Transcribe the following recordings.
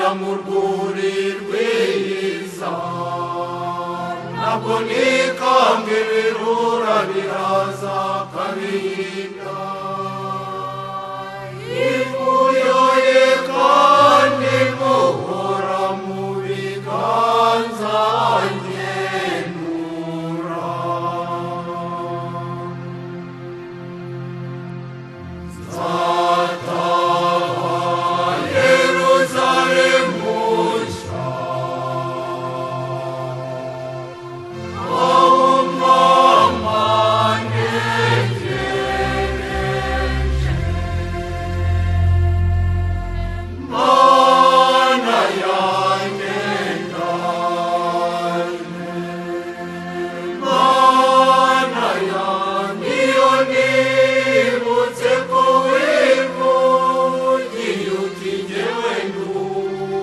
Nzaragira mu rwuri rwiza, ntabwo nikanga ibirura biraza kabihinda. Ivuyoye kandi muhora mu biganza ngenura. Nzataha Yeruzalemu nshya, aho Umwami antegereje. Mana yanjye ndaje, Mana yanjye, iyo nibutse ko wivugiye uti jyewe ndi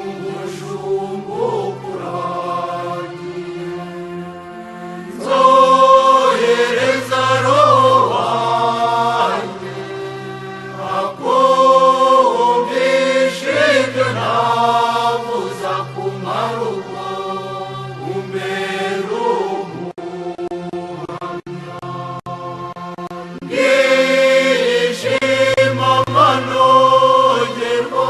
umushumba ukuragiye, nzohereza Roho wanjye akumvishe ibyo navuze, akumara ubwo umbere umuhamya. Ndishima amanogerwa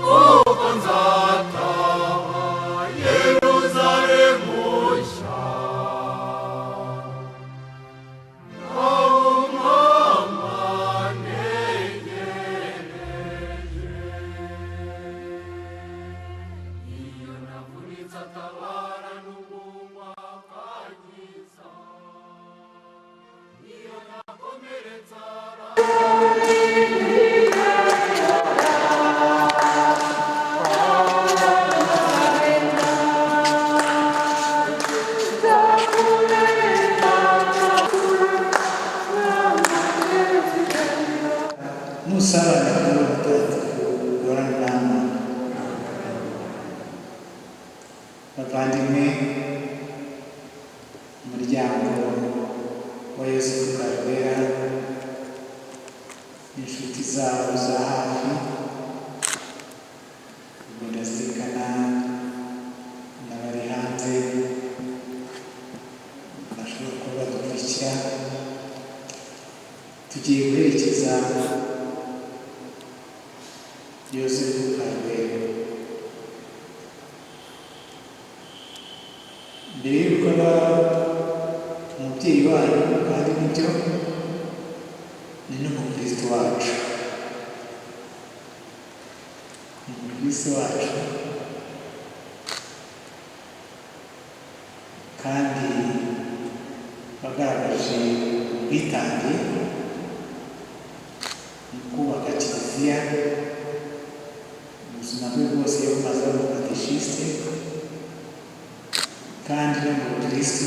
kuko nzataha Yeruzalemu nshya, aho Umwami antegereje. Iyo navunitse atabara n'ubumuga akankiza, iyo nakomeretse ara Nusabana kuri mutagatifu Yohani Nama, bavandimwe, umuryango wa Yozefu Karubera n'inshuti zabo za hafi, ubwo ndazirikana n'abari hanze bashobora kuba badukurikira, tugiye guherekeza Yozefu Karubera. Mbere y'uko aba umubyeyi wanyu, kandi nibyo, ni n'umukristo wacu, ni umukristo wacu kandi wagaragaje ubwitange mu kubaka kiliziya. Ubuzima bwe bwose yabumaze ari umukateshisite kandi no mu bukristo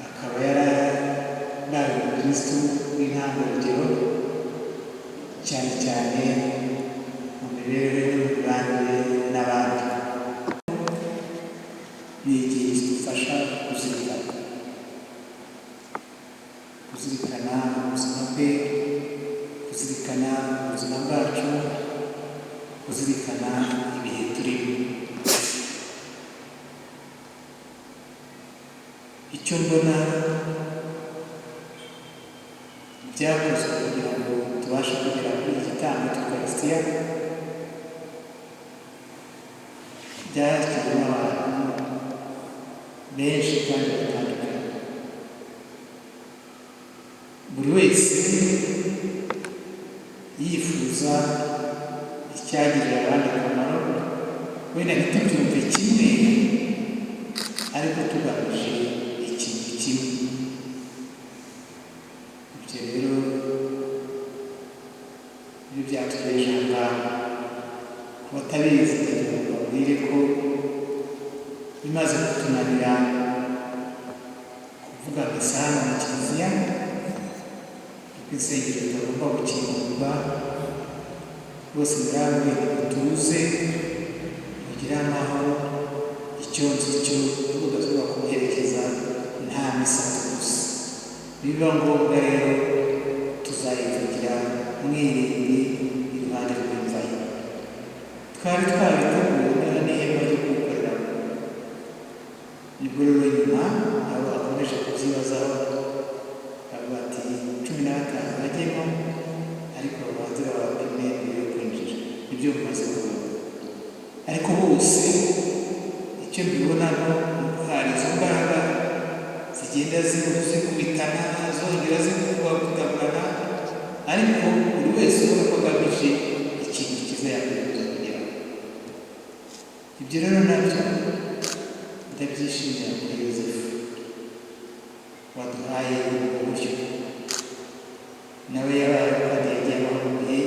akaba yarabaye umukristo w'intangarugero, cyane cyane mu mibereho no mu mibanire n'abandi. Ni igihe kidufasha kuzirikana, kuzirikana ubuzima bwe, kuzirikana ubuzima bwacu, kuzirikana ibihe turimo. Icyo mbona byakozwe kugira ngo tubashe kugera kuri iki gitambo cy'Ukarisitiya byakiriwe n'abantu benshi kandi batandukanye, buri wese yifuza icyagirira abandi akamaro, wenda ntitubyumve kimwe ariko tugamije ikintu kimwe. Ibyo rero nibyo byatugejeje aha ngaha. Ku batabizi, ndagira ngo mbabwire ko bimaze kutunanira kuvuga misa hano mu kiliziya, kuko insengero zitagomba gukingurwa, bose murambwira mutuze, mugire amahoro. Icyo nzi cyo udashobora kumuherekeza nta misa tuzi. Biba ngombwa rero tuzayivugira mu irimbi iruhande rw'imva ye. Twari twabiteguye n'ihema ryo kuwukoreramo. Nibwo rero nyuma nabo bakomeje kubyibazaho, bavuga ati 15 bajyemo, ariko babanze babapime mbere yo kwinjira. Nibyo mumaze kubona. Ariko bose icyo mbibonamo ni uko hari izo mbaraga zigenda zikubitana, zongera zikubagurana, ariko buri wese ubona ko agamije ikintu cyiza yakwifuza kugeraho. Ibyo rero nabyo ndabyishimira kuri Yozefu waduhaye ubwo buryo. Nawe yabaye kandi yagiye abaho mu bihe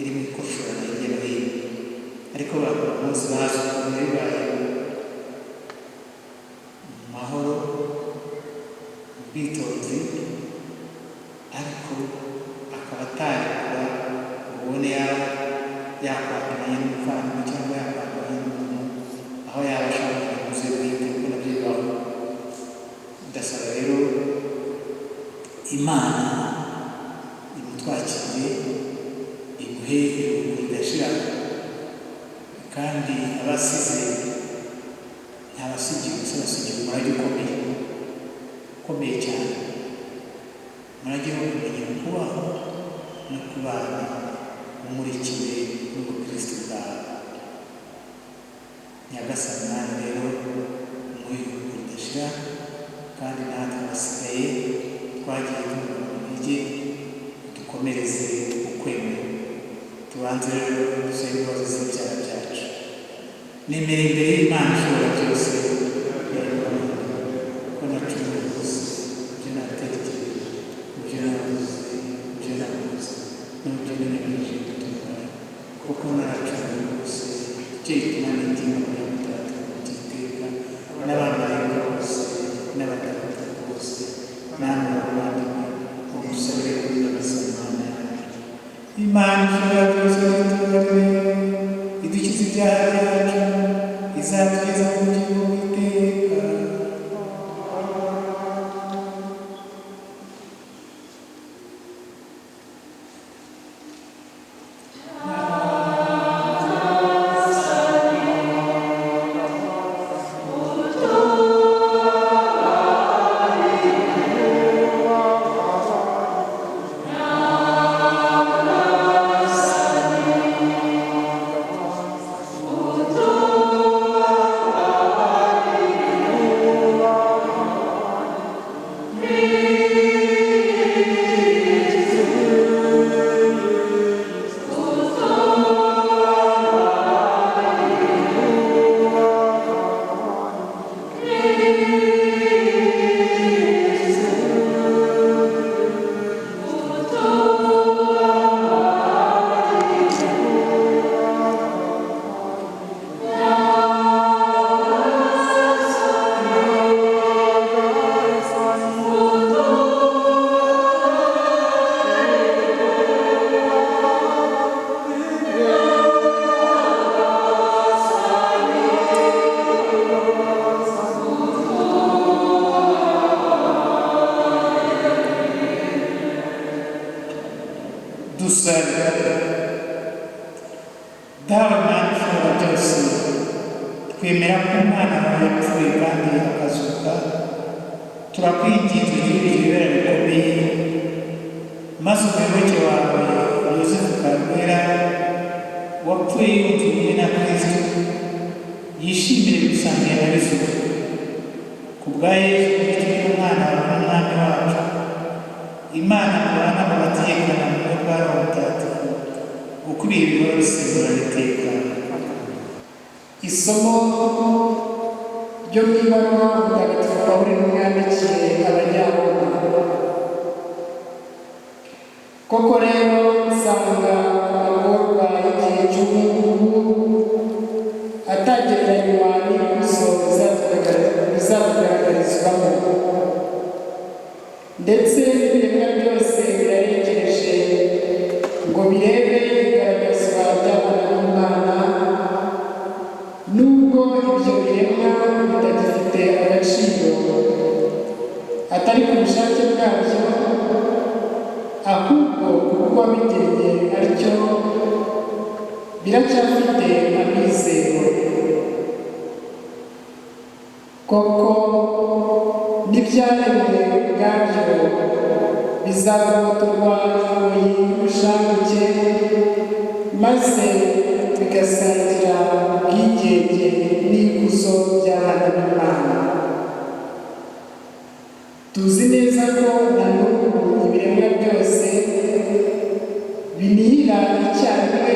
irimo ikoshorana hirya no hino, ariko abantu umunsi bazi ukuntu bibaye mu mahoro, mu bwitonzi, ariko akaba atarekura ngo ubone yaba yakwanduranya n'umuvandimwe cyangwa yakwanduranya n'umuntu aho yaba ashaka kugira bwite, kuko nabyo bibaho. Ndasaba rero Imana imutwakire, imuhe iruhuko ridashira, kandi abasize ntabasigiye ubusa, abasigiye umurage ukomeye, ukomeye cyane, umurage wo kumenya kubaho no kubana umurikiwe n'ubukristo bwawe. Nyagasani Mana rero umuhe iruhuko ridashira, kandi natwe abasigaye twagiye tumva mu ntege, dukomereze ukwemera. Tubanze rero dusabe imbabazi z'ibyaha byacu. Nemera imbere y'Imana ishobora byose ko nacumuye rwose, ibyo natekereje, ibyo navuze, ibyo nakoze n'ibyo niyemeje gutunganya, kuko naracumuye rwose. Icyo gituma ninginga Mutagatifu by'iteka n'abamarayika bose n'abatagatifu bose namwe bavandimwe, ngo musabire kuri Nyagasani Imana yacu. Imana ishobora byose itubabarire, idukize ibyaha byacu, izatugeza mu bugingo bw'iteka. Dusabe. Dawe Mana ishobora byose, twemera ko Umwana wawe yapfuye kandi akazuka. Turakwinginze ugirire ibibera bikomeye, maze umuyoboke wawe Yozefu Karwera wapfuye yunze ubumwe na Kristo yishimire gusangira na Yozefu, ku bwa Yezu Kristo n'Umwana wawe n'Umwami wacu. Imana mubana mubategekana mu bumwe bwa Roho Mutagatifu, uko ibihe bihora bisimburana iteka. Isomo ryo mu ibaruwa Mutagatifu Pawulo intumwa yandikiye Abanyaroma. Koko rero nsanga amagorwa y'igihe cy'ubu ngubu atagereranywa n'ikuzo bizatugaragarizwamo. Ndetse n'ibiremwa byose birarekereje ngo birebe igaragazwa ry'abana b'Imana, nubwo ibyo biremwa bitagifite agaciro, atari ku bushake bwabyo, ahubwo kuko uwabigennye atyo. biracyafite amizero. Koko n'ibyaremwe ubwabyo bizagobotorwa ingoyi y'ubushanguke, maze bigasangira ubwigenge n'ikuzo by'abana b'Imana. Tuzi neza ko na n'ubu ibiremwa byose binihira icyarimwe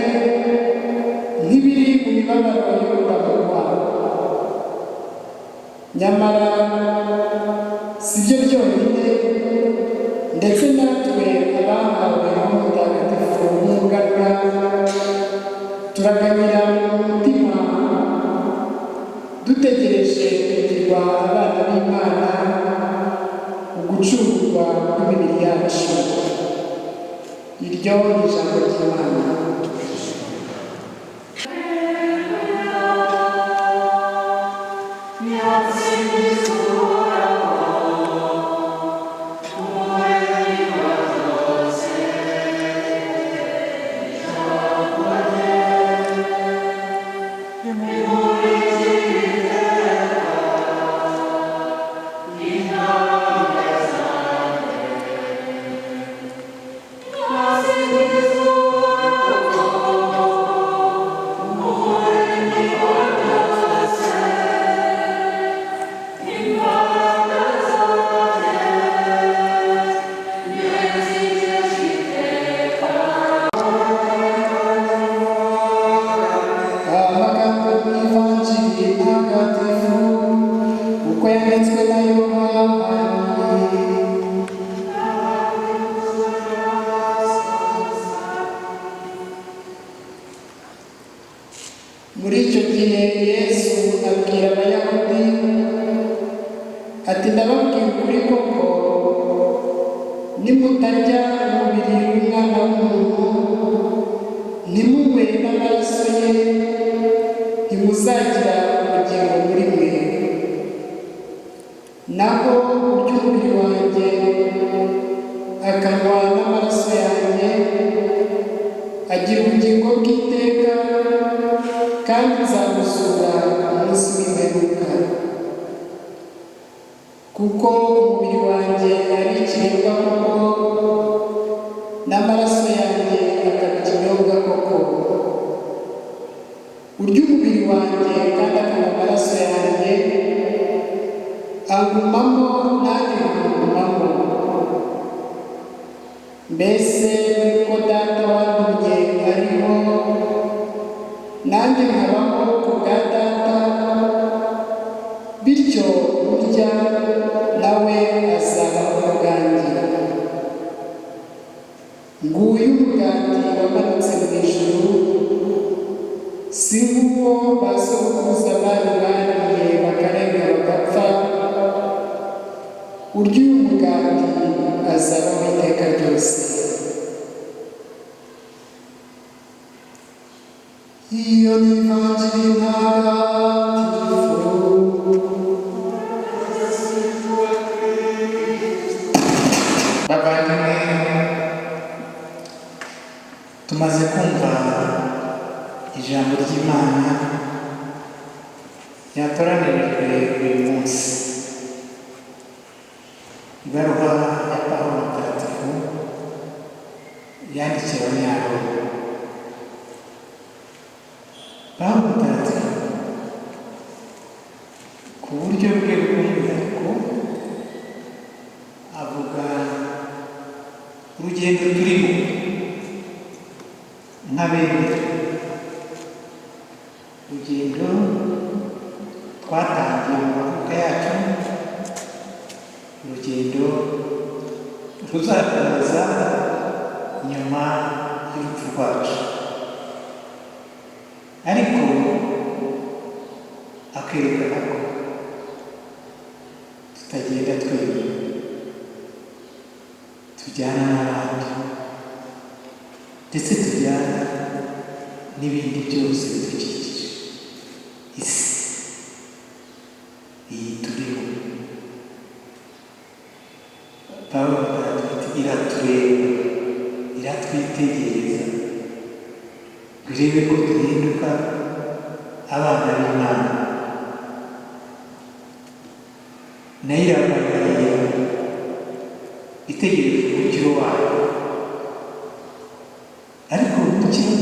nk'ibiri mu mibabaro y'uburamukwa. Nyamara si byo byonyine, ndetse natwe abahawe Roho Mutagatifu nk'umuganura turaganyira mu mutima, dutegereje kugirwa abana b'Imana, ugucungurwa kw'imibiri yacu. Iryo ni ijambo ry'Imana. Amagambo y'ivanjiri ntagatifu uko yanditswe na Yohani. Muri icyo gihe Yesu abwira Abayahudi ati: "Ndababwira ukuri koko, nimutarya umubiri w'Umwana w'umuntu, ntimunywe n'amaraso ye, ntimuzagira ubugingo muri mwe. Naho urya umubiri wanjye akanywa n'amaraso yanjye agira ubugingo bw'iteka, kandi nzamuzura ku munsi w'imperuka. Kuko umubiri wanjye ari ikiribwa koko, n'amaraso yanjye akaba ikinyobwa koko. Urya umubiri wanjye kandi akanywa amaraso yanjye agumamo, nanjye nkamugumamo. Mbese nk'uko Data wantumye ariho, nanjye nkabaho ku bwa Data, bityo urya nawe azabaho ku bwanjye. Nguyu umugati wamanutse mu ijuru, si nk'uwo ba sogokuruza banyu bariye bakarenga bagapfa. Urya uyu mugati azabaho iteka ryose." Iyo ni ivanjiri ntagatifu. Bavandimwe, tumaze kumva ijambo ry'Imana ryatoranirijwe uyu munsi, ibaruwa ya Pawulo Mutagatifu yandikiwe Abanyaroma. Pawulo Mutagatifu ku buryo bwe bw'umwihariko avuga urugendo turimo nk'abemera, urugendo twatangiye mu mavuko yacu, urugendo ruzakomeza nyuma y'urupfu rwacu. Ariko akerekana ko tutagenda twenyine, tujyana n'abandi, ndetse tujyana n'ibindi byose bidukikije, isi iyi turiho. Pawulo mutagatifu ati: "Iratureba, iratwitegereza ngo Ngo irebe ko duhinduka abana b'Imana. Nayo iraganiriye, itegereje umukiro wayo, ariko umukiro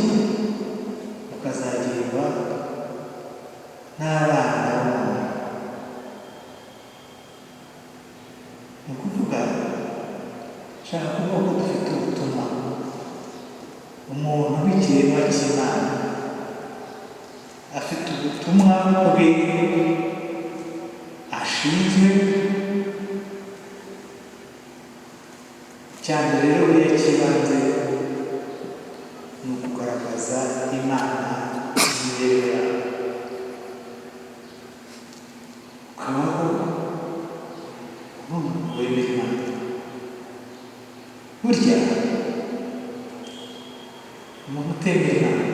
ukazagirwa n'abana b'umuntu. Ni ukuvuga, nshaka kuvuga ko dufite ubutumwa. Umuntu w'ikiremwa cy'Imana afite ubutumwa bwe ashinzwe. Cyane rero buriya cy'ibanze ni ukugaragaza Imana mu mibereho yawe, ukabaho uri umuntu wemera Imana. Burya umuntu utemera Imana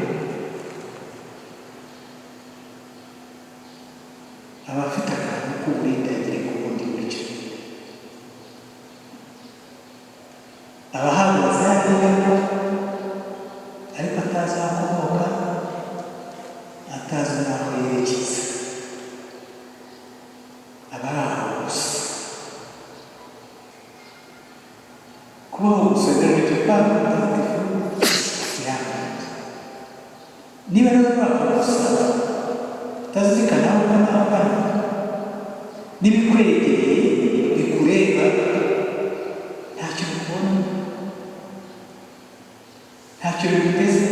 aba afite akantu k'uburindagire ku bundi buryo, aba ahagaze hariya ariko atazi aho akomoka, atazi n'aho yerekeza, aba ari aho gusa. Kubaho gusa rero nicyo Papa Mutagatifu yambaye. Niba rero uri aho gusa, utazirikana aho ugana, aho ugana n'ibikwegereye bikureba ntacyo bikubona, ntacyo biguteze,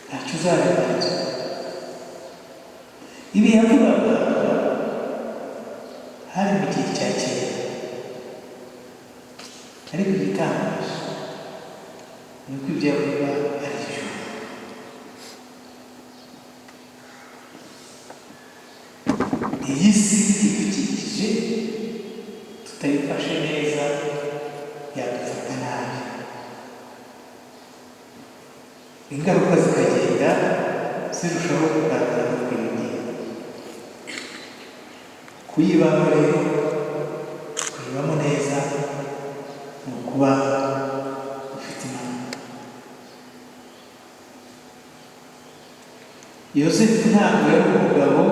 ntacyo uzabibaza. Ibi yavugaga hari mu gihe cya kera, ariko igitangaje ni uko ibyo avuga ari byo. Iyi si idukikije tutayifashe neza yadufata nabi, ingaruka zikagenda zirushaho kugaragara no kwiyongera. Kuyibamo rero, kuyibamo neza ni ukuba ufite Imana. Yosefu ntabwo yari umugabo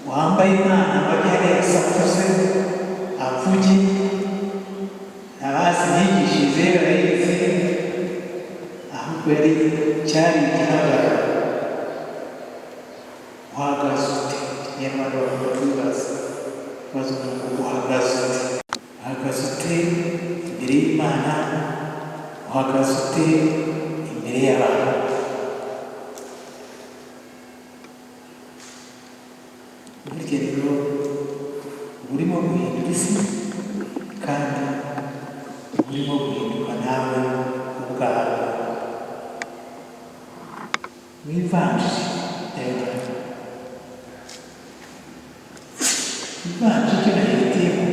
wambaye Imana ngo ajye hariya asakuze avuge, ntabazi imyigishirize ye barayizi, ahubwo yari cyari igihagararo. Uhagaze ute? Nyarwanda bakunda kubibaza, baza umuntu ngo uhagaze ute? Uhagaze ute imbere y'Imana? Uhagaze ute imbere y'abantu? Burya rero urimo guhindura isi, kandi urimo guhinduka nawe ubwawe. Mu ivanjiri ya Yohana, ivanjiri icyo nahitiyemo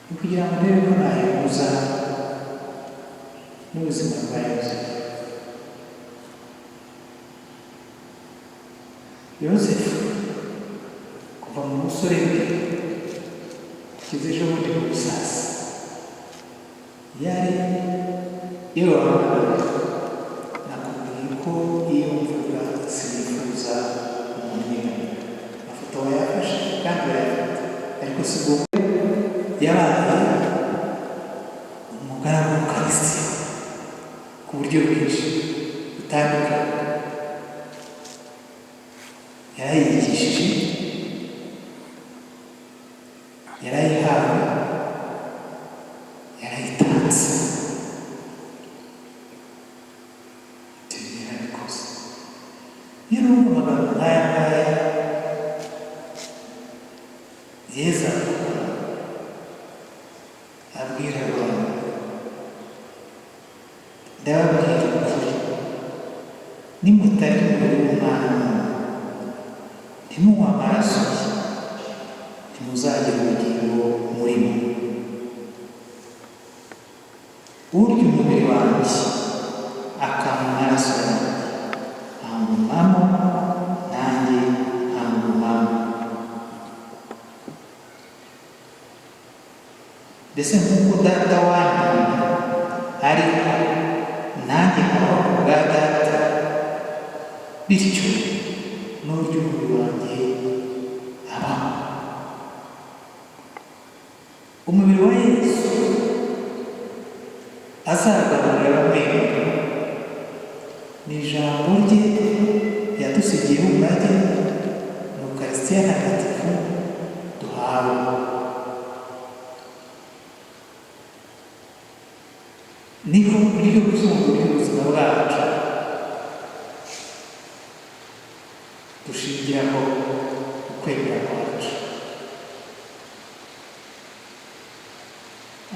ni ukugira ngo ndebe ko nayihuza n'ubuzima bwa Yozefu. Yozefu kuva mu busore bwe kugeza ejo bundi mu busaza, yari yewe, nakubwiye ko iyo mvuga sinifuza umuntu unyeganyega. Amafoto wayafashe kandi urayafata, ariko si ngombwa. Yabaye umugaragu w'Ukarisitiya ku buryo bwinshi butandukanye. Yarayigishije, yarayihawe, yarayitanze. Ibyo yarabikoze. Iyo numva amagambo nk'aya ngaya Yezu avuga abwira abantu, ndababwira ukuri, nimutarya umubiri w'Umwana w'umuntu, ntimunywe amaraso ye, ntimuzagira ubugingo muri mwe. Urya umubiri wanjye akanywa amaraso yanjye angumamo, nanjye nkangumamo. Mbese nk'uko Data wantumye ariko nanjye nkabaho ku bwa Data, bityo n'urya umubiri wanjye abaho. Umubiri wa Yesu azagaburira abamwemera ni ijambo rye yadusigiye umurage, ni Ukarisitiya ntagatifu duhawe. Niho ryo pfundo ry'ubuzima bwacu dushingiraho ukwemera kwacu.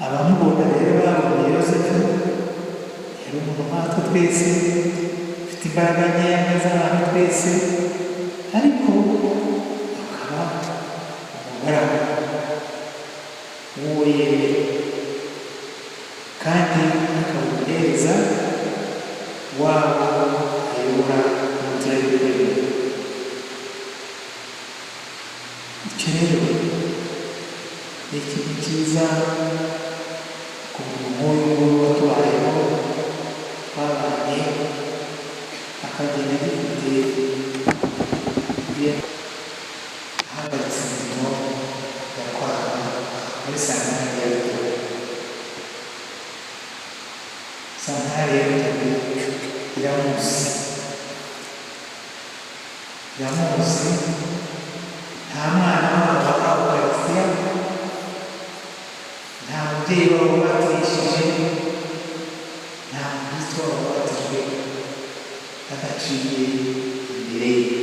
Abamubona rero babonye Yozefu yari umuntu nkatwe twese, ufite imbaraga nkeya nk'iz'abantu twese, ariko akaba umugaragu w'uwo yemera, kandi akaba umuhereza wabo ayobora mu nzira y'ukwemera. Icyo rero ni ikintu cyiza ku muntu nk'uyu nguyu watubayeho, twabanye, akagenda agifite ibyo ahagaritse imirimo yakoraga muri santari ya Rutare. Santari ya Rutare iramuzi, iramuzi. Nta mwana wabo wahawe Ukarisitiya, nta mubyeyi wabo wabatishije, nta mukristo wabo wabatijwe adaciye imbere ye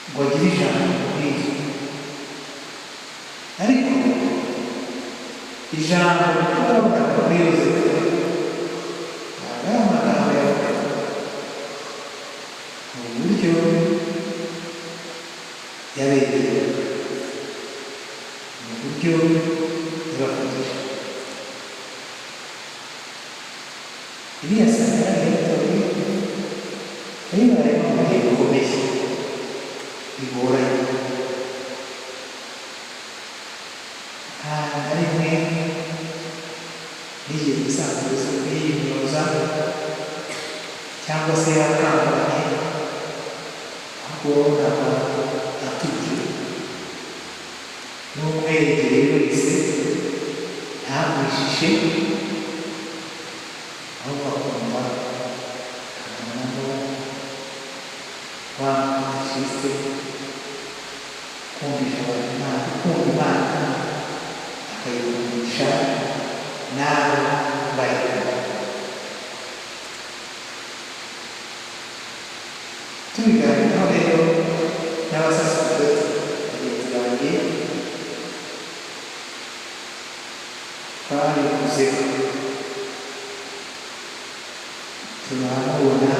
ngo agire ijambo amubwire. Ariko ijambo twabonaga kuri Yozefu ntabwo ari amagambo yavugaga, ni uburyo yabegereye, ni uburyo yabafashije. Iriya santari ya Rutare yayibayemo mu bihe bikomeye bigoranye. Nta na rimwe nigeze nsanga Yozefu yimyoza cyangwa se yakanganye, ahubwo wabonaga atuje, n'umwegereye wese ntamwishishe, ahubwo akumva akabonamo wa mukristo kumvisha abantu Imana, ukunda Imana akayikundisha n'abo bayikunda. Tubiganiraho rero n'abasaserdoti bagenzi banjye, twabivuzeho, turamubona,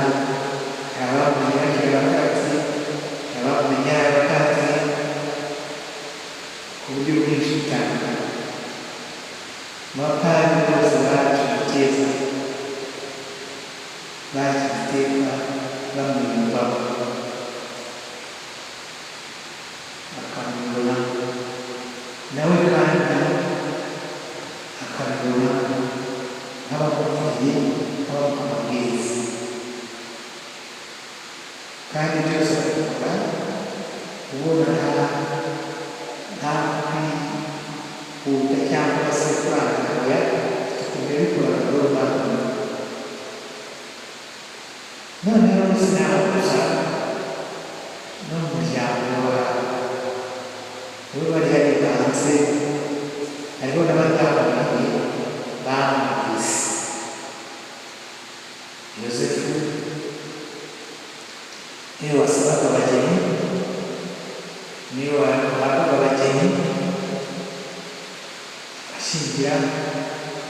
hari abamumenya bakiri abakatsi, hari abamumenya ari abakatsi, ku buryo bwinshi butandukanye. Mu bapadiri bose baciye keza, baciye iteka bamwiyumvamo, bakamubona nawe kandi akabibona nk'abamukuriye, nk'abamuha amabwiriza, kandi byose akabikora ubona nta kwihuta cyangwa se kurangara, ukuntu yabikoraga gahoro gahoro. Noneho sinaho gusa, no mu muryango wawe nibo bari hariya hanze, hariho n'abatamumenye bamwumvise. Yozefu niwe wasabaga abageni, niwe wahabwaga abageni, agashyingira,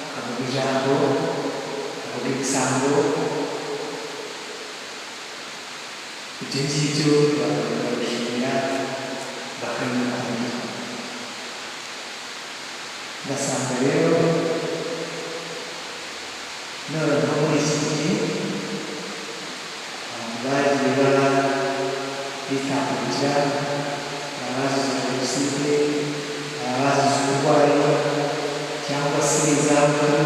akavuga ijambo, akavuga ibisambo. Ibyo ngibyo bakabishimira, bakabimukundira. Ugasanga rero noneho muri iki gihe abantu bagiye bitambukira, abazize jenoside, abazize uburwayi cyangwa se izabukuru.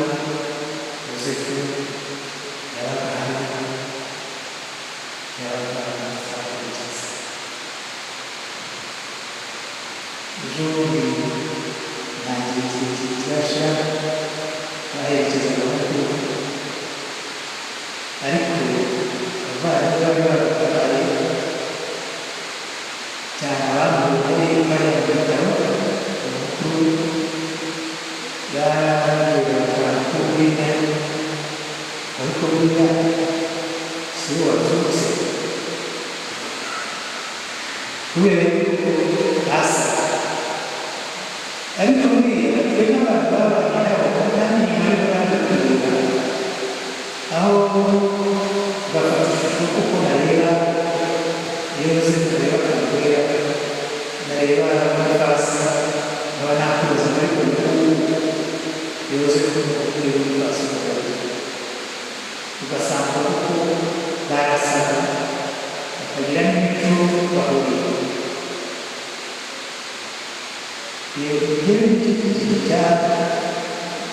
Yosefu yabaga ahari, yabaga abaherekeza. Ejo bundi nta gihe kirekire kirashira baherekezaga mukuru, ariko abavandimwe bari baratabaye cyane abamubonye bari mu bitaro. Umukuru yarareba ko buriya, ariko buriya si we wabyutse kubera yuko basaga. Ariko buriya twe nk'abantu babanye nabo kandi nyuma y'uko baje kureba aho bafata ishusho, kuko nareba Yozefu, nareba Kandreya, nareba Bonifasi, nkaba nakubaza, ariko ubu Yozefu ni Bonifasi ugasanga kuko barasaga bakagira n'imico bahuriye. Iyo yewe nicyo kintu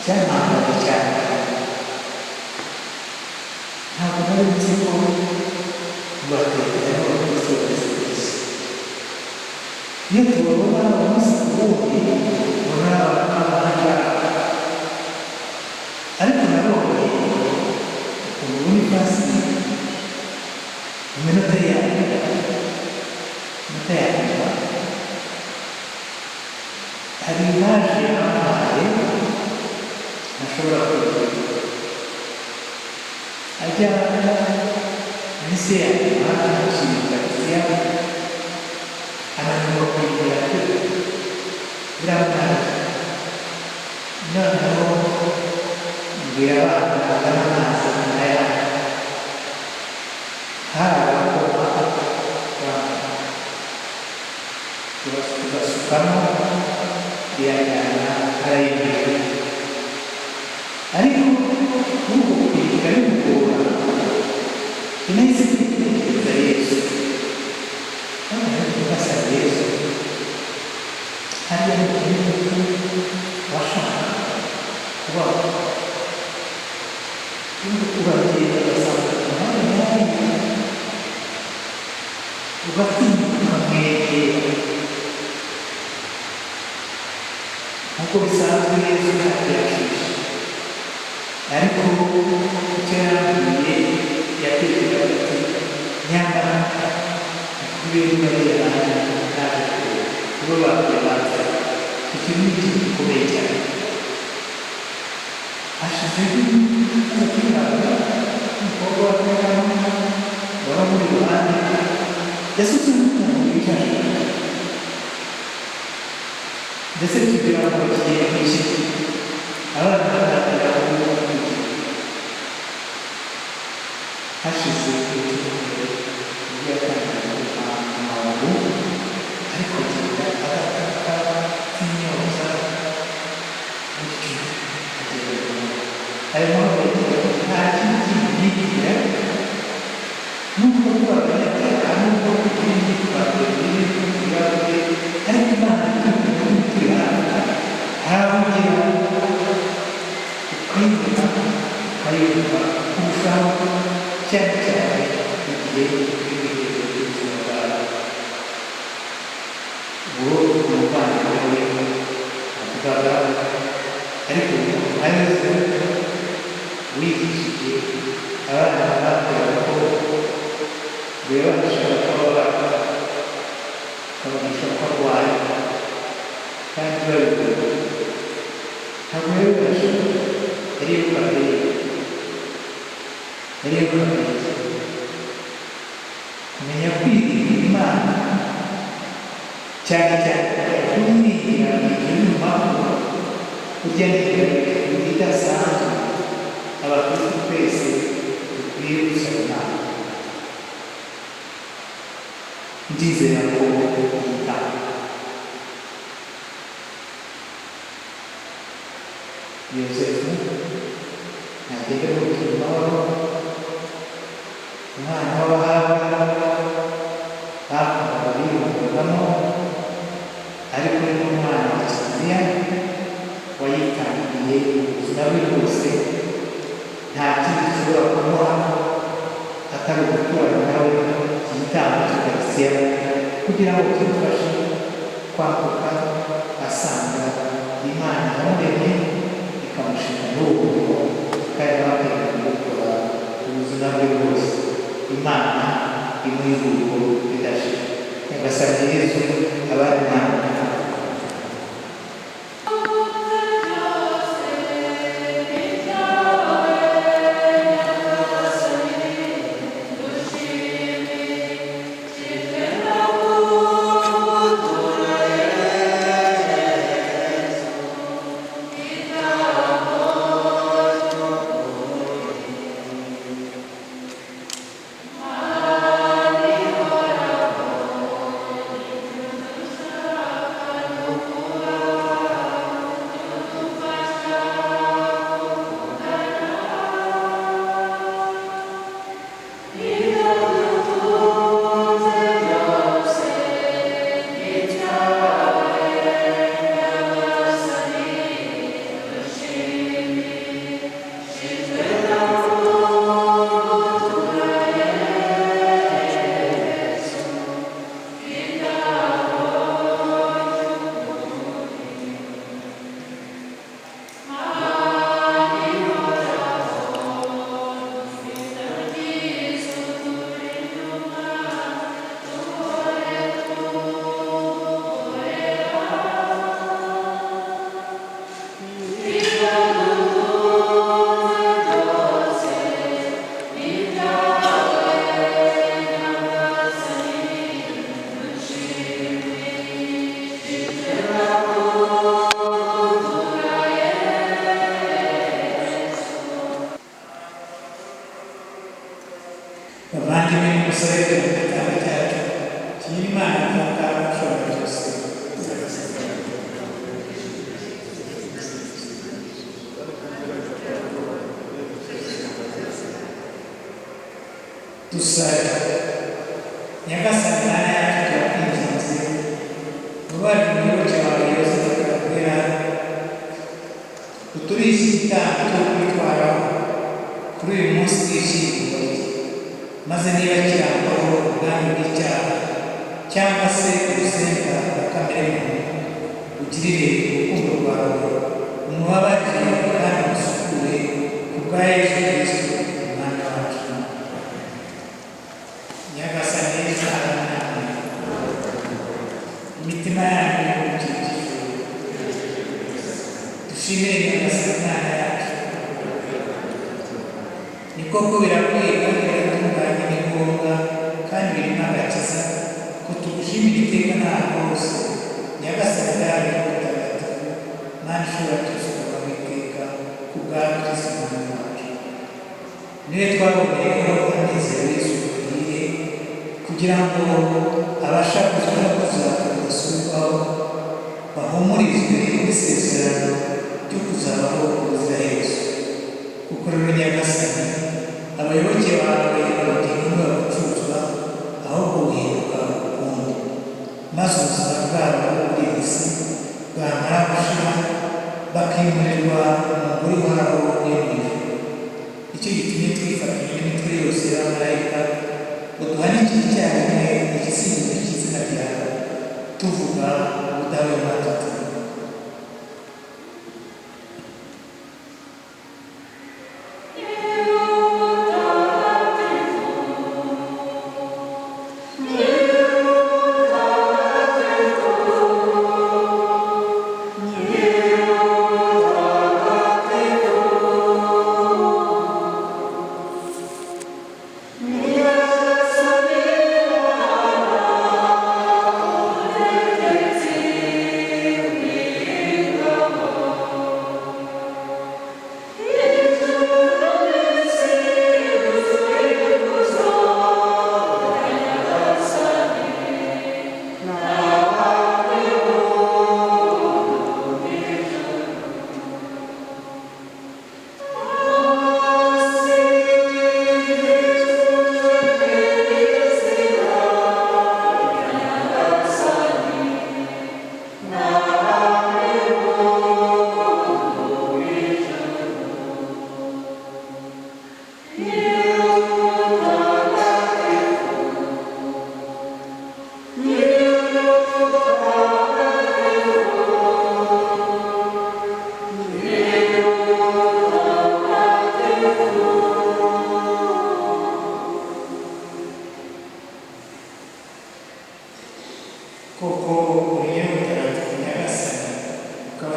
cyantangaje cyane. Ntabwo nari nzi ko batekereza n'abakristo bameze gutya. Iyo tubabona umunsi ku wundi ubona ari abantu b'abahanga, ariko nanone ukuntu Bonifasi mu minota ya minota ya nyuma hari image yampaye ntashobora kwibagirwa. Ajya minsi ya nyuma amushyira Ukaristiya, ananirwa kuyigera pe, biramunanira. Noneho mbwira abana bazana amazi ndayanywa, hari abakoma tugasukamo birajyana, arayimira. Ariko n'ubwo kwibuka bimugora, sinahise kwitekereza Yesu. Noneho ngasaba Yesu hariya mu gihugu washaka kubaho, uragenda ugasanga umwanya mwanya ugatinya ukamwegera. Nk'uko bisanzwe Yesu ntacyo yacisha, ariko icyo yambwiye yatekerezaga ati nyamara kubera bariya nanjye naje kureba nibo babwiye banza. Icyo ni ikintu gikomeye cyane. Hashize nk'umukobwa umukobwa wa Kagame wari muri iruhande yasutse nk'umuntu wicaye, ndetse tugira ngo kigiye nk'iki abana batangira kugira. Hashize icyumweru nibwo yatangiye kuva amaguru, ariko agenda adataka atinyoza gutyo agenda. Ayo mahoro nta kindi kintu yigira nubwo tuba abanyabyaha, nubwo tugira imyitwarire mibi tugira, ariko Imana turi turi hafi. Hari aho ugera ukayibona, ukayumva kurushaho, cyane cyane igihe uri mu iherezo ry'ubuzima bwawe. Uwo umuvandimwe we avugaga, ariko nka Yozefu wigishije abana babwiraga ko bibahishaga ko babana, babahisha ko arwaye kandi babikora. Ntabwo yabibasha, yari kamere, yari kamere. Kumenya kwirinda Imana, cyane cyane kuyiringira mu gihe uri mu makuba, burya ni ingabire idasanzwe abakristo twese dukwiye gusaba Imana. Ndizera ko yitanga. Yosefu ntagende mu mahoro, umwana w'abahanga bakundaga biyumvagamo, ariko ni n'umwana wa Kiliziya. we rwose nta kindi dushobora kumuha atari uguturana nawe iki gitambo cy'Ukarisitiya kugira ngo kimufashe kwambuka asanga Imana yamuremye ikamushinga n'uwo murimo, kandi nawe akemera kuwukora ubuzima bwe bwose. Imana imuha iruhuko ridashira. Nyagasani Yezu abane namwe. Bavandimwe, nimusabe mu gitambo cyacu kinyura Imana Data ushobora byose. Dusabe. Nyagasani Mana yacu, turakwinginze, ubabarire umuyoboke wawe Yozefu Karwera, uturishe igitambo cyo kwitwaraho kuri uyu munsi w'ishyingurwa rye, maze niba kirangwaho ubwandu bw'icyaha cyangwa se ubusembwa bwa kamere muntu, ugirire urukundo rwawe umubabarire kandi umusukure ku bwa Yesu Kristo Umwami wacu. Nyagasani Yesu abane namwe. Imitima yanyu y'urubyiruko, dushimire Nyagasani Imana yacu. Ni koko birakwiye kandi biratunganye, ni ngombwa kandi birimo agakiza ko tugushimira iteka n'ahantu hose, Nyagasani Dawe mutagatifu, Mana ishobora byose, uhoraho iteka, ku bwa Kristo Umwami wacu. Niwe twaboneyeho amizero y'isuku ikwiriye, kugira ngo abashakuzwa no kuzaka bidasubirwaho bahumurizwe n'isezerano ryo kuzabaho ubuziraherezo. Kuko rero Nyagasani, abayoboke bawe ubugingo ntibabucuzwa, ahubwo buhinduka ukundi, maze ubuzima bwabo muri iyi si bwamara gushira bakimurirwa mu ngoro ihoraho yo mu ijuru. Nicyo gitumye twifatanya n'imitwe yose y'abamarayika ngo duhanikire icyarimwe igisingizo cy'izina ryawe, tuvuga ubudahwema tuti: Thank you.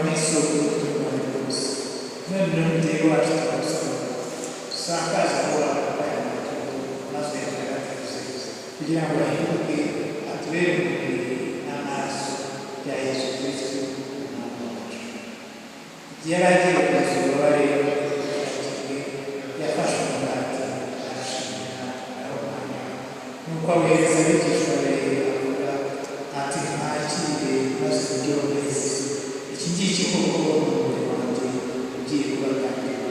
n'isoko y'ubutungane bwose. None rero mubyeyi wacu turagusaba usakaze kuba aya maturo maze uyatagatifuze kugira ngo ahinduke atubere umubiri n'amaraso bya Yesu Kristo Umwami wacu. Igihe yari agiye kuza ububabare bwe, yafashe umugati arashimira arawumanya, nuko awuhereza abigishwa be avuga ati: "Mwakire maze muryeho mwese, iki ngiki koko ni umubiri wanjye ugiye kubatangirwa."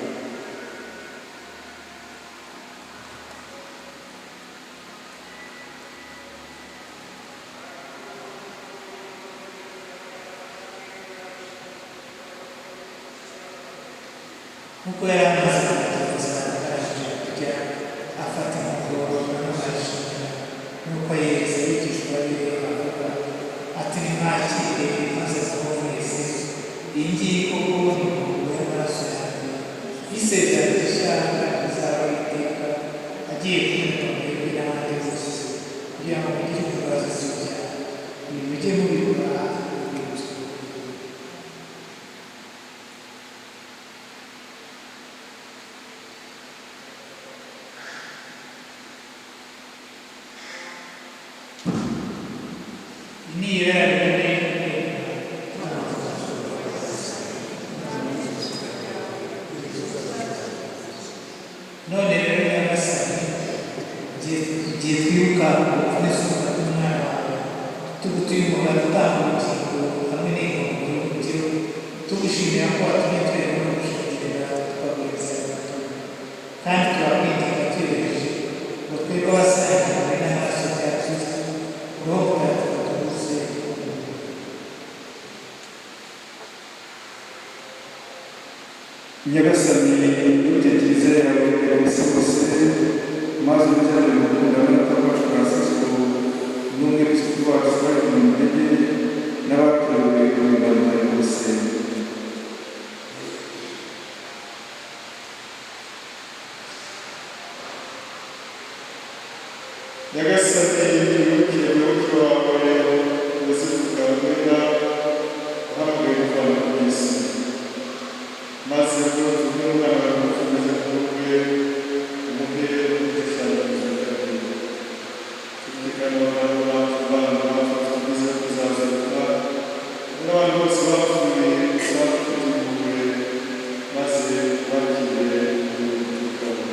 Nk'uko yari amaze kubigenza arangije kurya, afata inkongoro nanone arashimira, nuko ayihereza abigishwa be avuga ati: "Nimwakire maze munywe mwese, iyi ngiyi koko ni inkongoro y'amaraso yanjye y'isezerano rishya kandi rizahoraho iteka, agiye kumeneka mwebwe n'abandi bose kugira ngo mugire imbabazi z'ibyaha. Ibi mujye mubikora urwibutso." Nibura none rero nyagasani, igihe twibuka urupfu n'izuka by'umwana wawe, tugutuye umugati utanga ubugingo hamwe n'inkongoro y'umukiro, tugushimira ko watumye twemera gushengerera tukaguhereza aya maturo, kandi turakwinginga tuyohereje ngo twebwe abasangiye umubiri n'amaraso bya Kristo, Roho Mutagatifu atubuze. Nyagasani, wibuke kiliziya yawe ku isi hose, maze ubyarire urukundo hamwe na Papa wacu Fransisko n'umwepiskopi wacu Simoni Mudege n'abatorewe guhimbaza bose. Nyagasani, wibuke umuyoboke wawe Yozefu Karubera wahamagaye kuvana ku isi, maze utume umwana wawe umukomeze ku bwe, umuhe igishushanyo cy'ubutagatifu. Tuzirikane abantu bacu, abana bacu tugize kuzazuka, n'abandi bose bapfuye usanga ufite impuhwe, maze bakire uburuhukiro bwabo.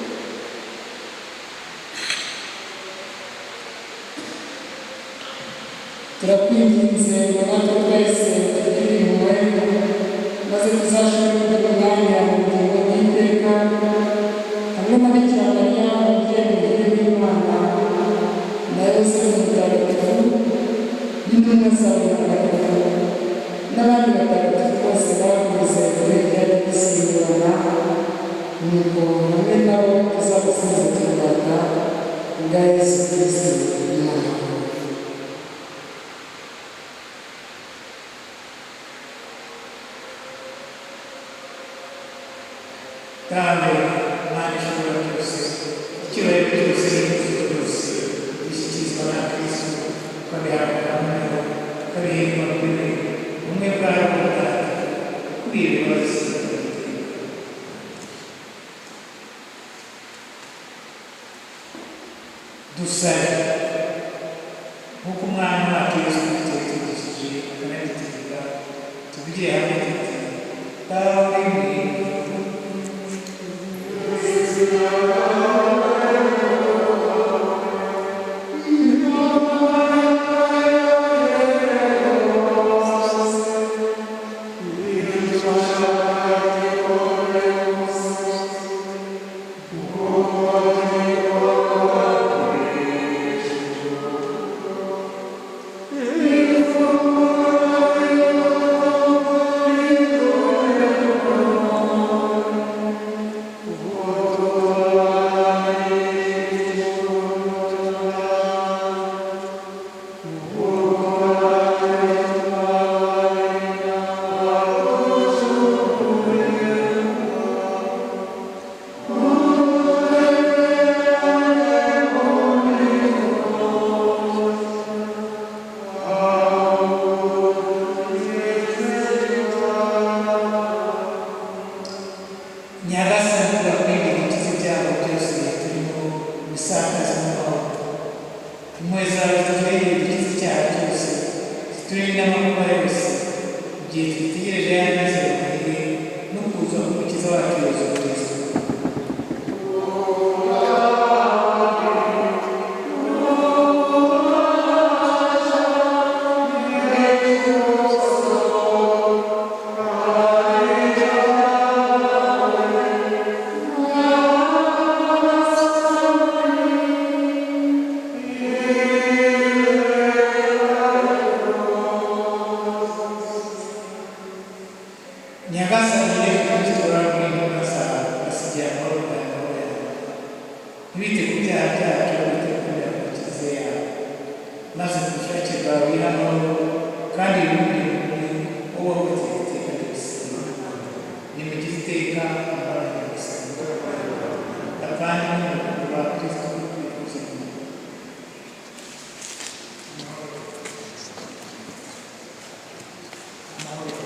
Turakwinginze ngo natwe twese tugire impuhwe, maze tuzashobore kugira umwanya mu bugingo bw'iteka hamwe na Bikira Mariya umubyeyi muhire w'Imana na Yozefu mutagatifu n'intumwa zawe ntagatifu n'abandi batagatifu bose baguze muri byari bisimburana, nuko hamwe nabo tuzagusingiza turata kubwa Yesu Kristo Umwana wawe. Dawe Mana ishobora byose, icyubahiro cyose n'ikuzo byose bishyikirizwa na Kristo, ukabihabwa hamwe, ukabihirwa kuri we, ubumwe bwa Roho Mutagatifu, kuri iyo wese. Dusabe. Nk'uko Umwami wacu Yesu Kristo yatwigishije akanabitegeka, tuvugire hamwe tuti: Dawe uri mu ijuru, Amen. Gihe tugitegereje ya mizero muhire no kuza k'Umukiza wacu Yezu Kristo. Nyagasani Yezu Kristo, uri intumwa zawe, basigiye amahoro kandi amahoro yawe. Ntibite ku byaha byacu, wite ku byaha bya Kiliziya yawe, maze ku bushake bwawe uyihe amahoro kandi wiyumvire muri wowe wahutse iteka ryose. Nimugire iteka amahoro ya Nyagasani. Bavandimwe mu ba Kristo, twifuza kumenya. Amahoro.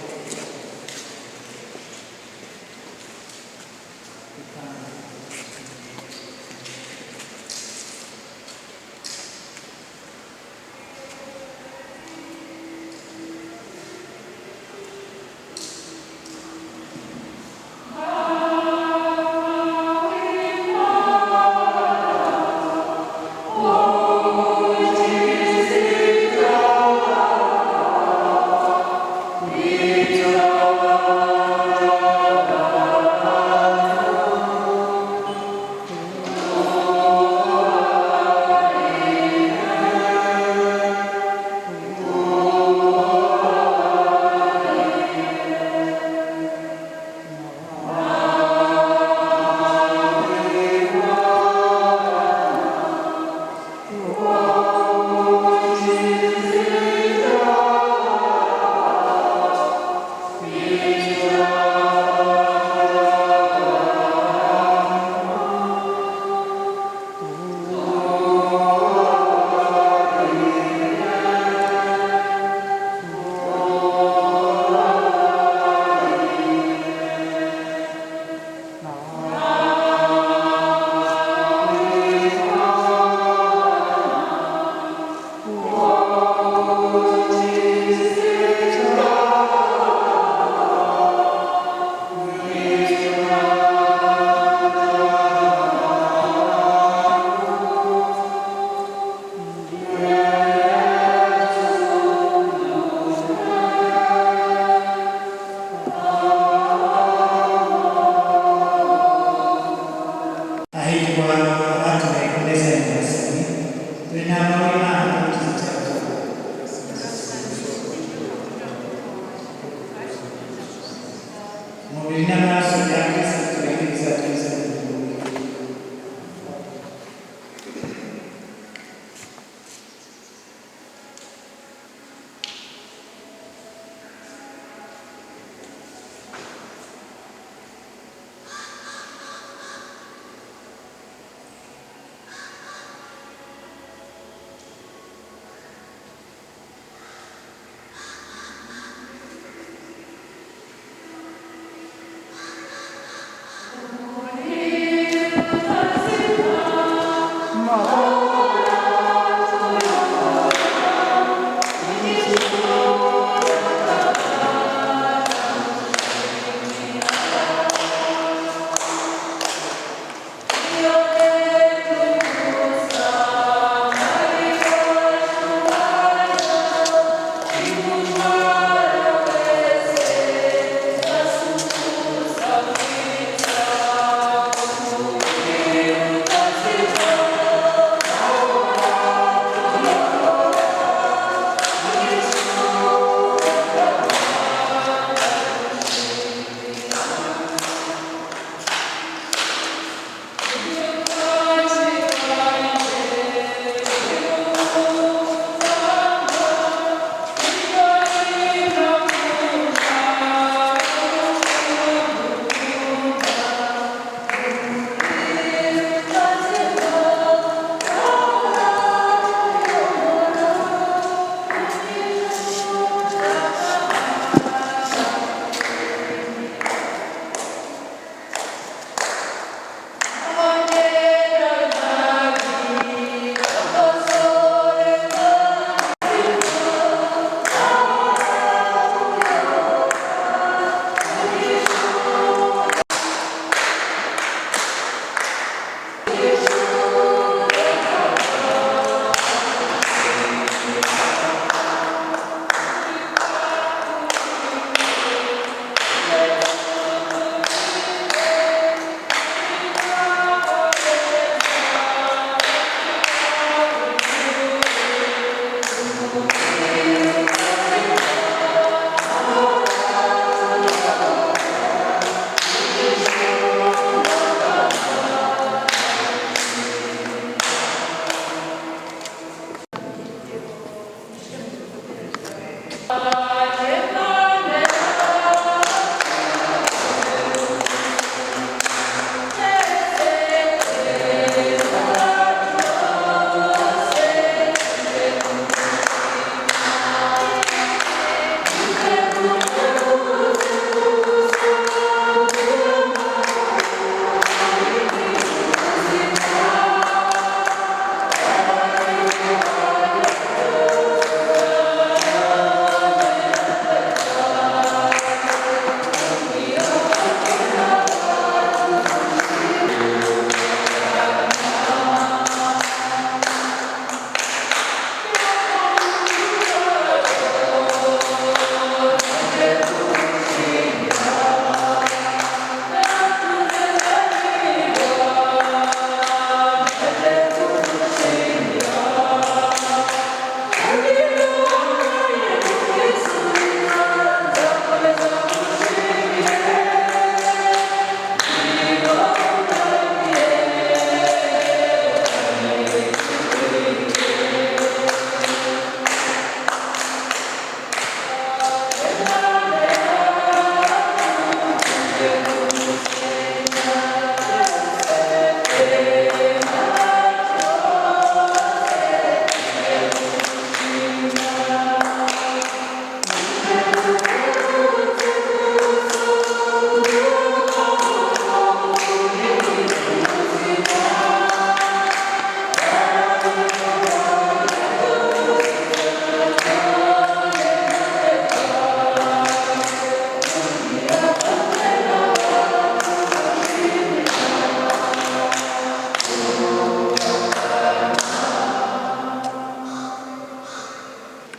Hahirwa abatumiwe ku meza ya Nyagasani, dore intama w'Imana ukiza icyaha cy'abantu. Umubiri n'amaraso bya Kristo turinde bizatwiza mu bugingo.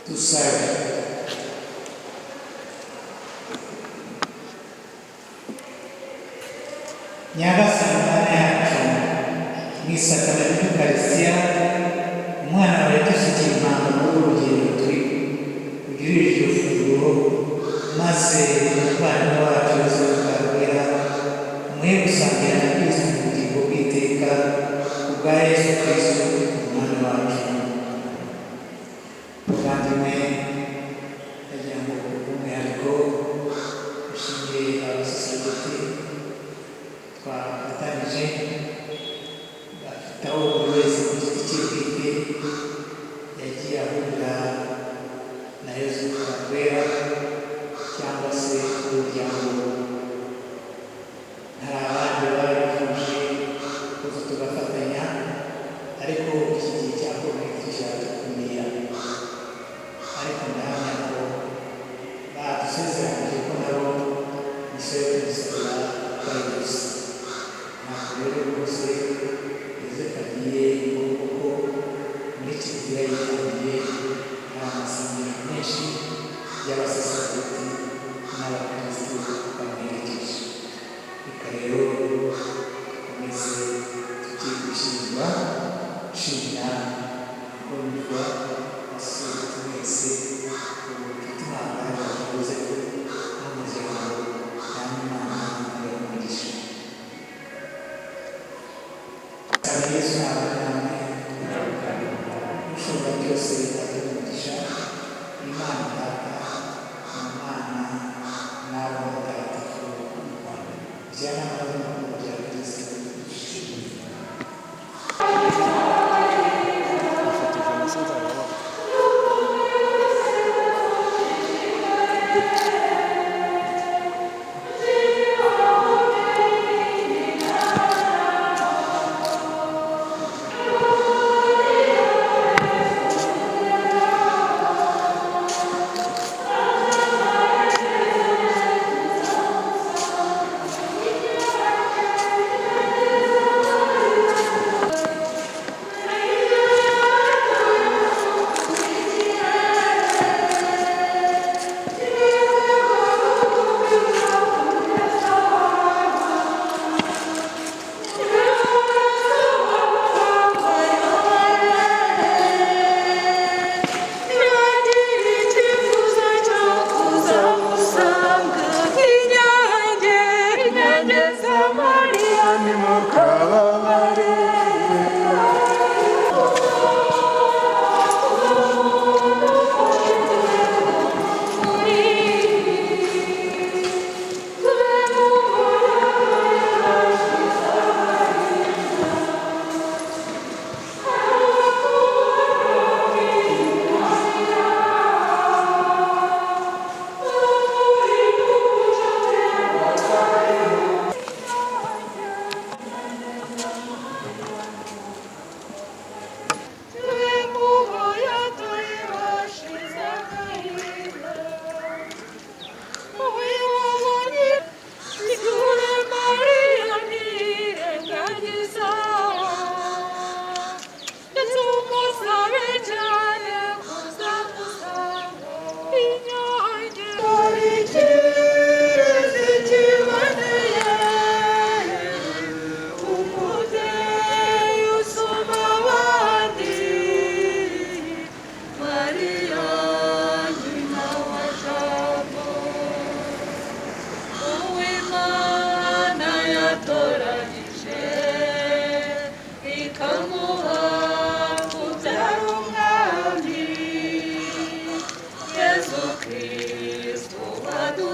Dusabe. Nyagasani Mana yacu, mu isakaramentu ry'Ukaristiya, umwana wawe yadusigiye impamba muri uru rugendo turi ugirire iryo funguro, maze umuvandimwe wacu Yozefu Karwera umuhe gusangira na Kristo mu bugingo bw'iteka, kubwa Yesu Kristo Umwami wacu. Muvandimwe, ndagira ngo by'umwihariko ushimire abasosiyete twafatanyije, bafite aho buri wese ku giti cye bwite yagiye ahurira na Yozefu Karwera cyangwa se umuryango. Hari abandi babifuje kuza tugafatanya, ariko iki gihe cya covid kiradukumira, ariko ndahamya ko badusezeranyije ko nabo misiyo yo kumusabira bayibuze. Ntabwo rero rwose Yozefu agiye kuko muri kiliziya yitangiye hari amasengesho menshi y'abasaserdoti n'abakristu bamuherekeje. Reka rero dukomeze tugiye gushyingura, nshimira Bonifoi, abasaserdoti mwese, ubucuti mwabana na Yozefu n'umuryango, namwe Imana ibahe umugisha. Saba Yesu nabane namwe, ushobora byose aduhe umugisha, Imana Data, Umwana nawe Mutagatifu, Jana n'urukundo bya Kristo.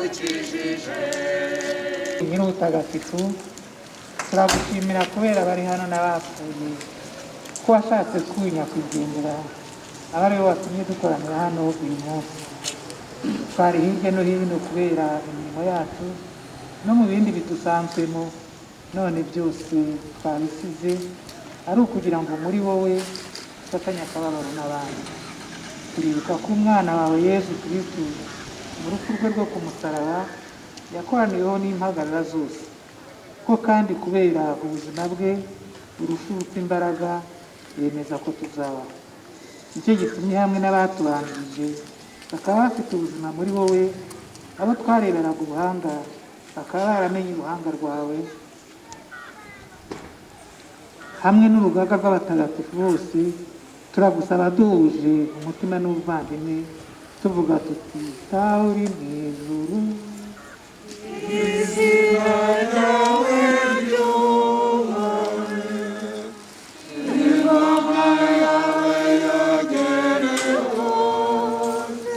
Yadukijije. Nyir'ubutagatifu, turagushimira kubera abari hano n'abapfuye, ko washatse kunyakwigendera aba ariwe watumye dukoranira hano uyu munsi. Twari hirya no hino kubera imirimo yacu no mu bindi bidusanzwemo, none byose twabisize ari ukugira ngo muri wowe dufatanye akababaro n'abandi. Turibuka ko umwana wawe Yezu Kristu mu rupfu rwe rwo ku musaraba yakoraniweho n'impagarara zose, ko kandi kubera ubuzima bwe burusha urupfu imbaraga, yemeza ko tuzabaho. Nicyo gitumye hamwe n'abatubanjirije bakaba bafite ubuzima muri wowe, abo twareberaga ubuhanga bakaba baramenye uruhanga rwawe, hamwe n'urugaga rw'abatagatifu bose, turagusaba duhuje umutima n'ubuvandimwe, tuvuga tuti: Dawe uri mu ijuru, Izina ryawe ryubahwe, ingoma yawe yogere hose,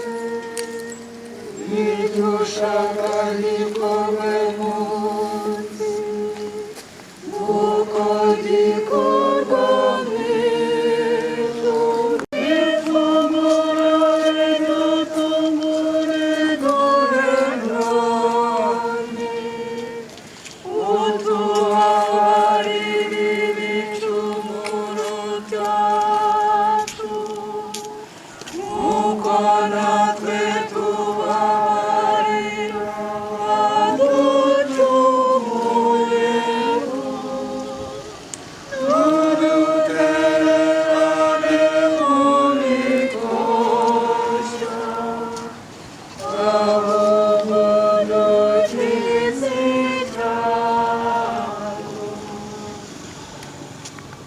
icyo ushaka gikorwe munsi nk'uko gikorwa mu ijuru. Ifunguro ridutungure duhe none, utubabarire ibicumuro byacu, nk'uko natwe tubabarira abaducumuyeho. Ntudutererane mu mikoshya, ahubwo udukize icyago.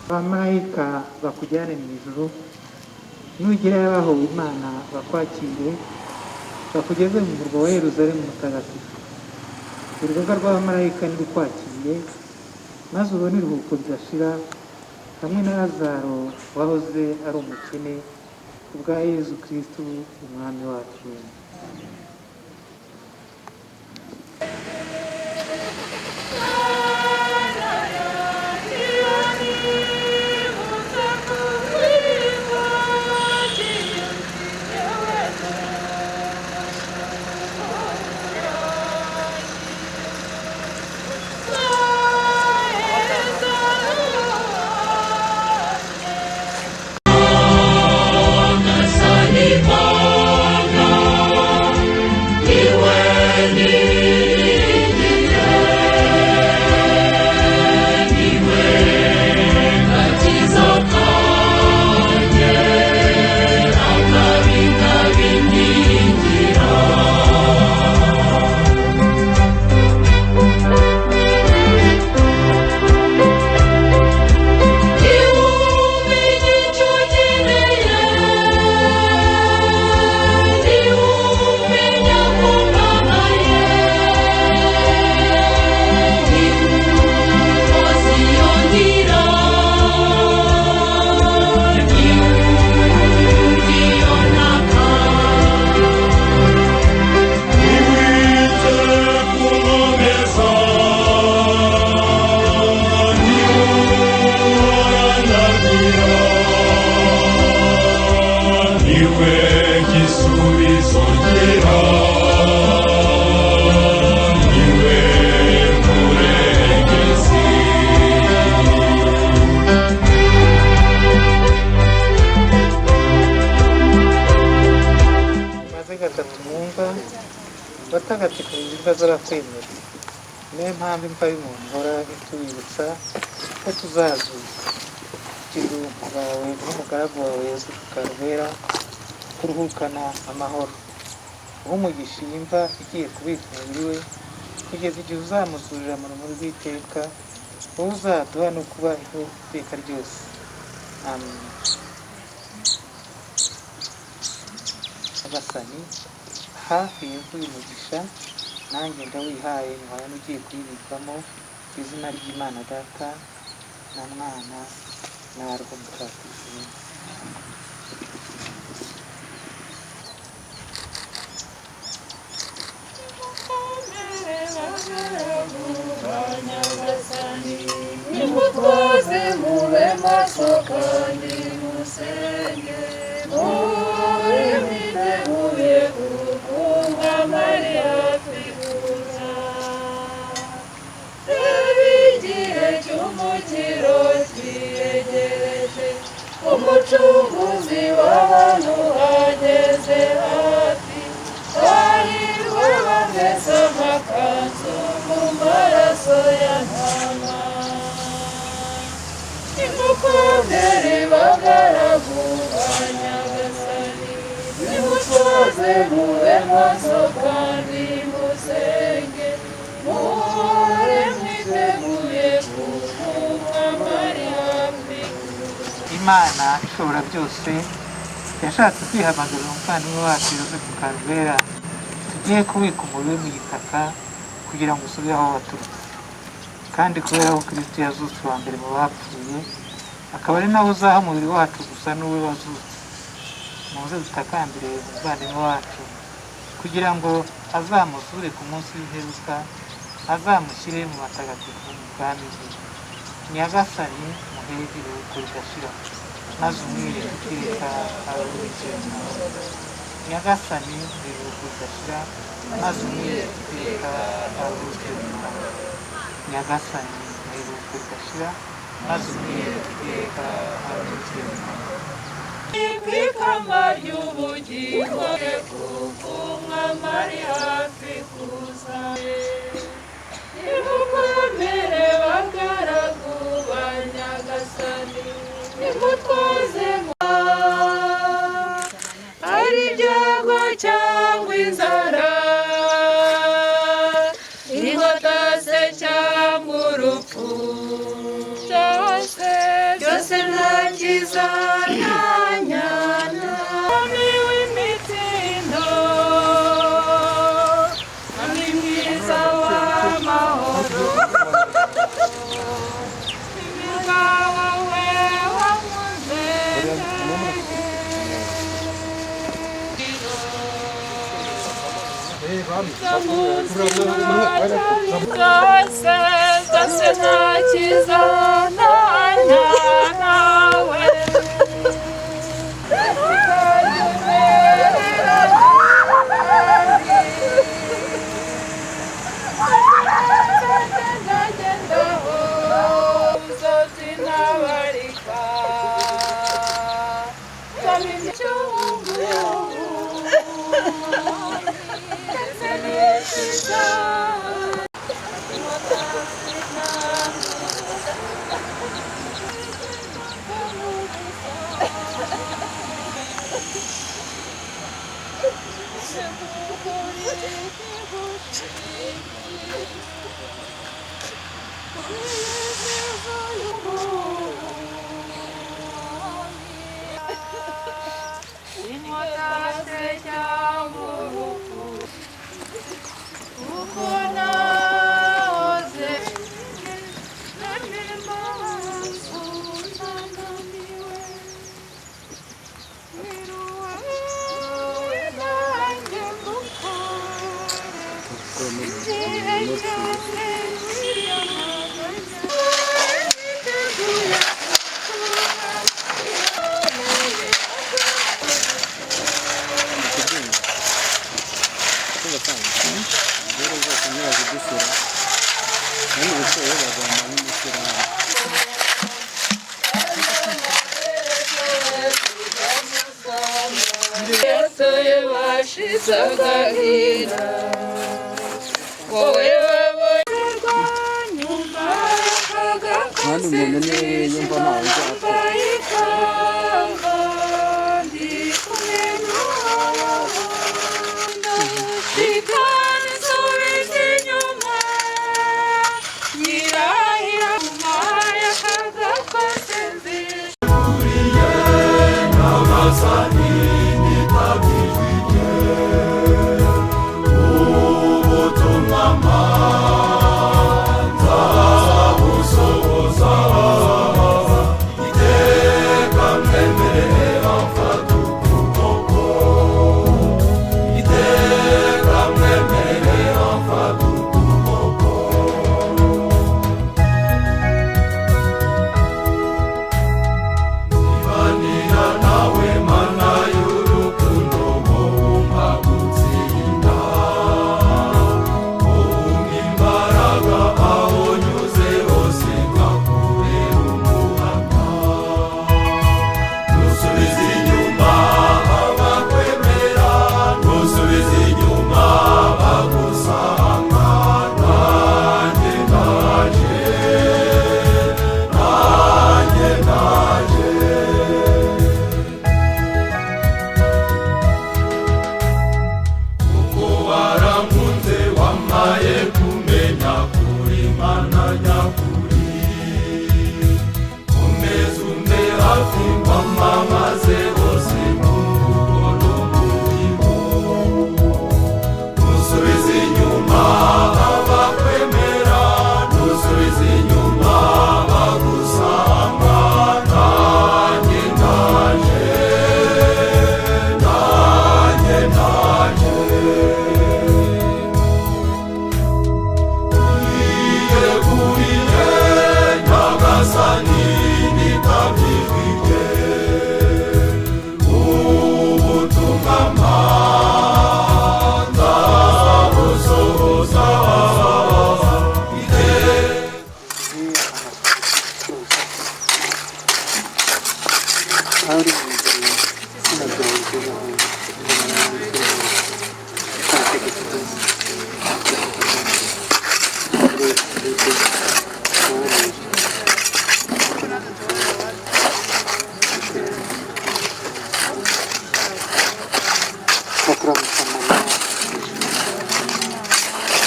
Abamarayika bakujyane mu ijuru, nugerayo abahowe Imana bakwakire, bakugeze mu murwa wa Yeruzalemu mutagatifu. Urugaga rw'abamarayika nirukwakire, maze ubone iruhuko ridashira hamwe na Lazaro wahoze ari umukene, kubwa Yezu Kristu umwami wacu. Maze gatatu mwumva abatagatifu imva z'abakwemera. Niyo mpamvu imva y'umuntu ihora itubibutsa ko tuzazuka. Gira ubuntu bwawe n'umugaragu wawe Yezu Karubera kuruhukana amahoro. Uhe umugisha iyi mva igiye kubika umubiri we kugeza igihe uzamuzurira mu rumuri rw'iteka, wowe uzaduha no kubaho iteka ryose. Amen. Nyagasani, hafi yuzuye umugisha, nanjye ndawihaye nkaba n'ugiye kuyibikamo, mu izina ry'Imana Data na Mwana na Roho Mutagatifu. Nimumese amakanzu mu maraso ya Ntama. Nimukomere bagaragu ba Nyagasani, nimusoze mube maso kandi musenge, muhore mwiteguye kuko Umwami ari hafi. Imana ishobora byose yashatse kwihamagarira umuvandimwe wacu Yozefu Karubera tugiye kubika umubiri we mu gitaka kugira ngo usubire aho waturutse, kandi kubera ko Kristo yazutse uwa mbere mu bapfuye, akaba ari nawe uzaha umubiri wacu gusa n'uwe wazutse. Muze dutakambire umuvandimwe wacu kugira ngo azamuzure ku munsi w'imperuka, azamushyire mu batagatifu mu bwami bwe. Nyagasani muhe iruhuko ridashira, maze umwirinde iteka aruhukire mu mahoro. Nyagasani muhe iruhuko ridashira, maze umwirinde iteka aruhukire mu mahoro. Nyagasani muhe iruhuko ridashira, maze umwirinde iteka aruhukire mu mahoro. Kwikamba ry'ubugingo kuko Umwami ari hafi kuza. Nimukomere bagaragu ba Nyagasani, nimutwaze ari ibyago cyangwa inzara, inkota se cyangwa urupfu, byose byose nta kizantanyana. Mwami w'imitsindo, Mwami mwiza w'amahoro, imirwa wawe wakunze. Zose zose nta kizantanya nawe. Kandi umuntu niwe yumva ntawe uzapfa.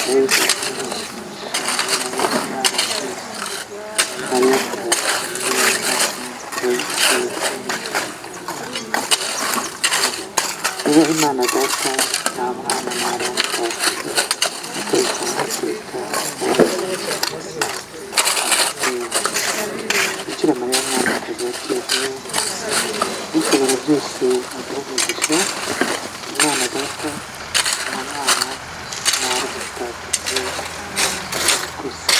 Yubahe Imana Data nta Mwana na Roho Mutagatifu, iteka n'iteka. Bikira Mariya Mwamikazi wa Kivu, ushobora byose aduhe umugisha, Imana Data na Mwana na Roho Mutagatifu, gusa.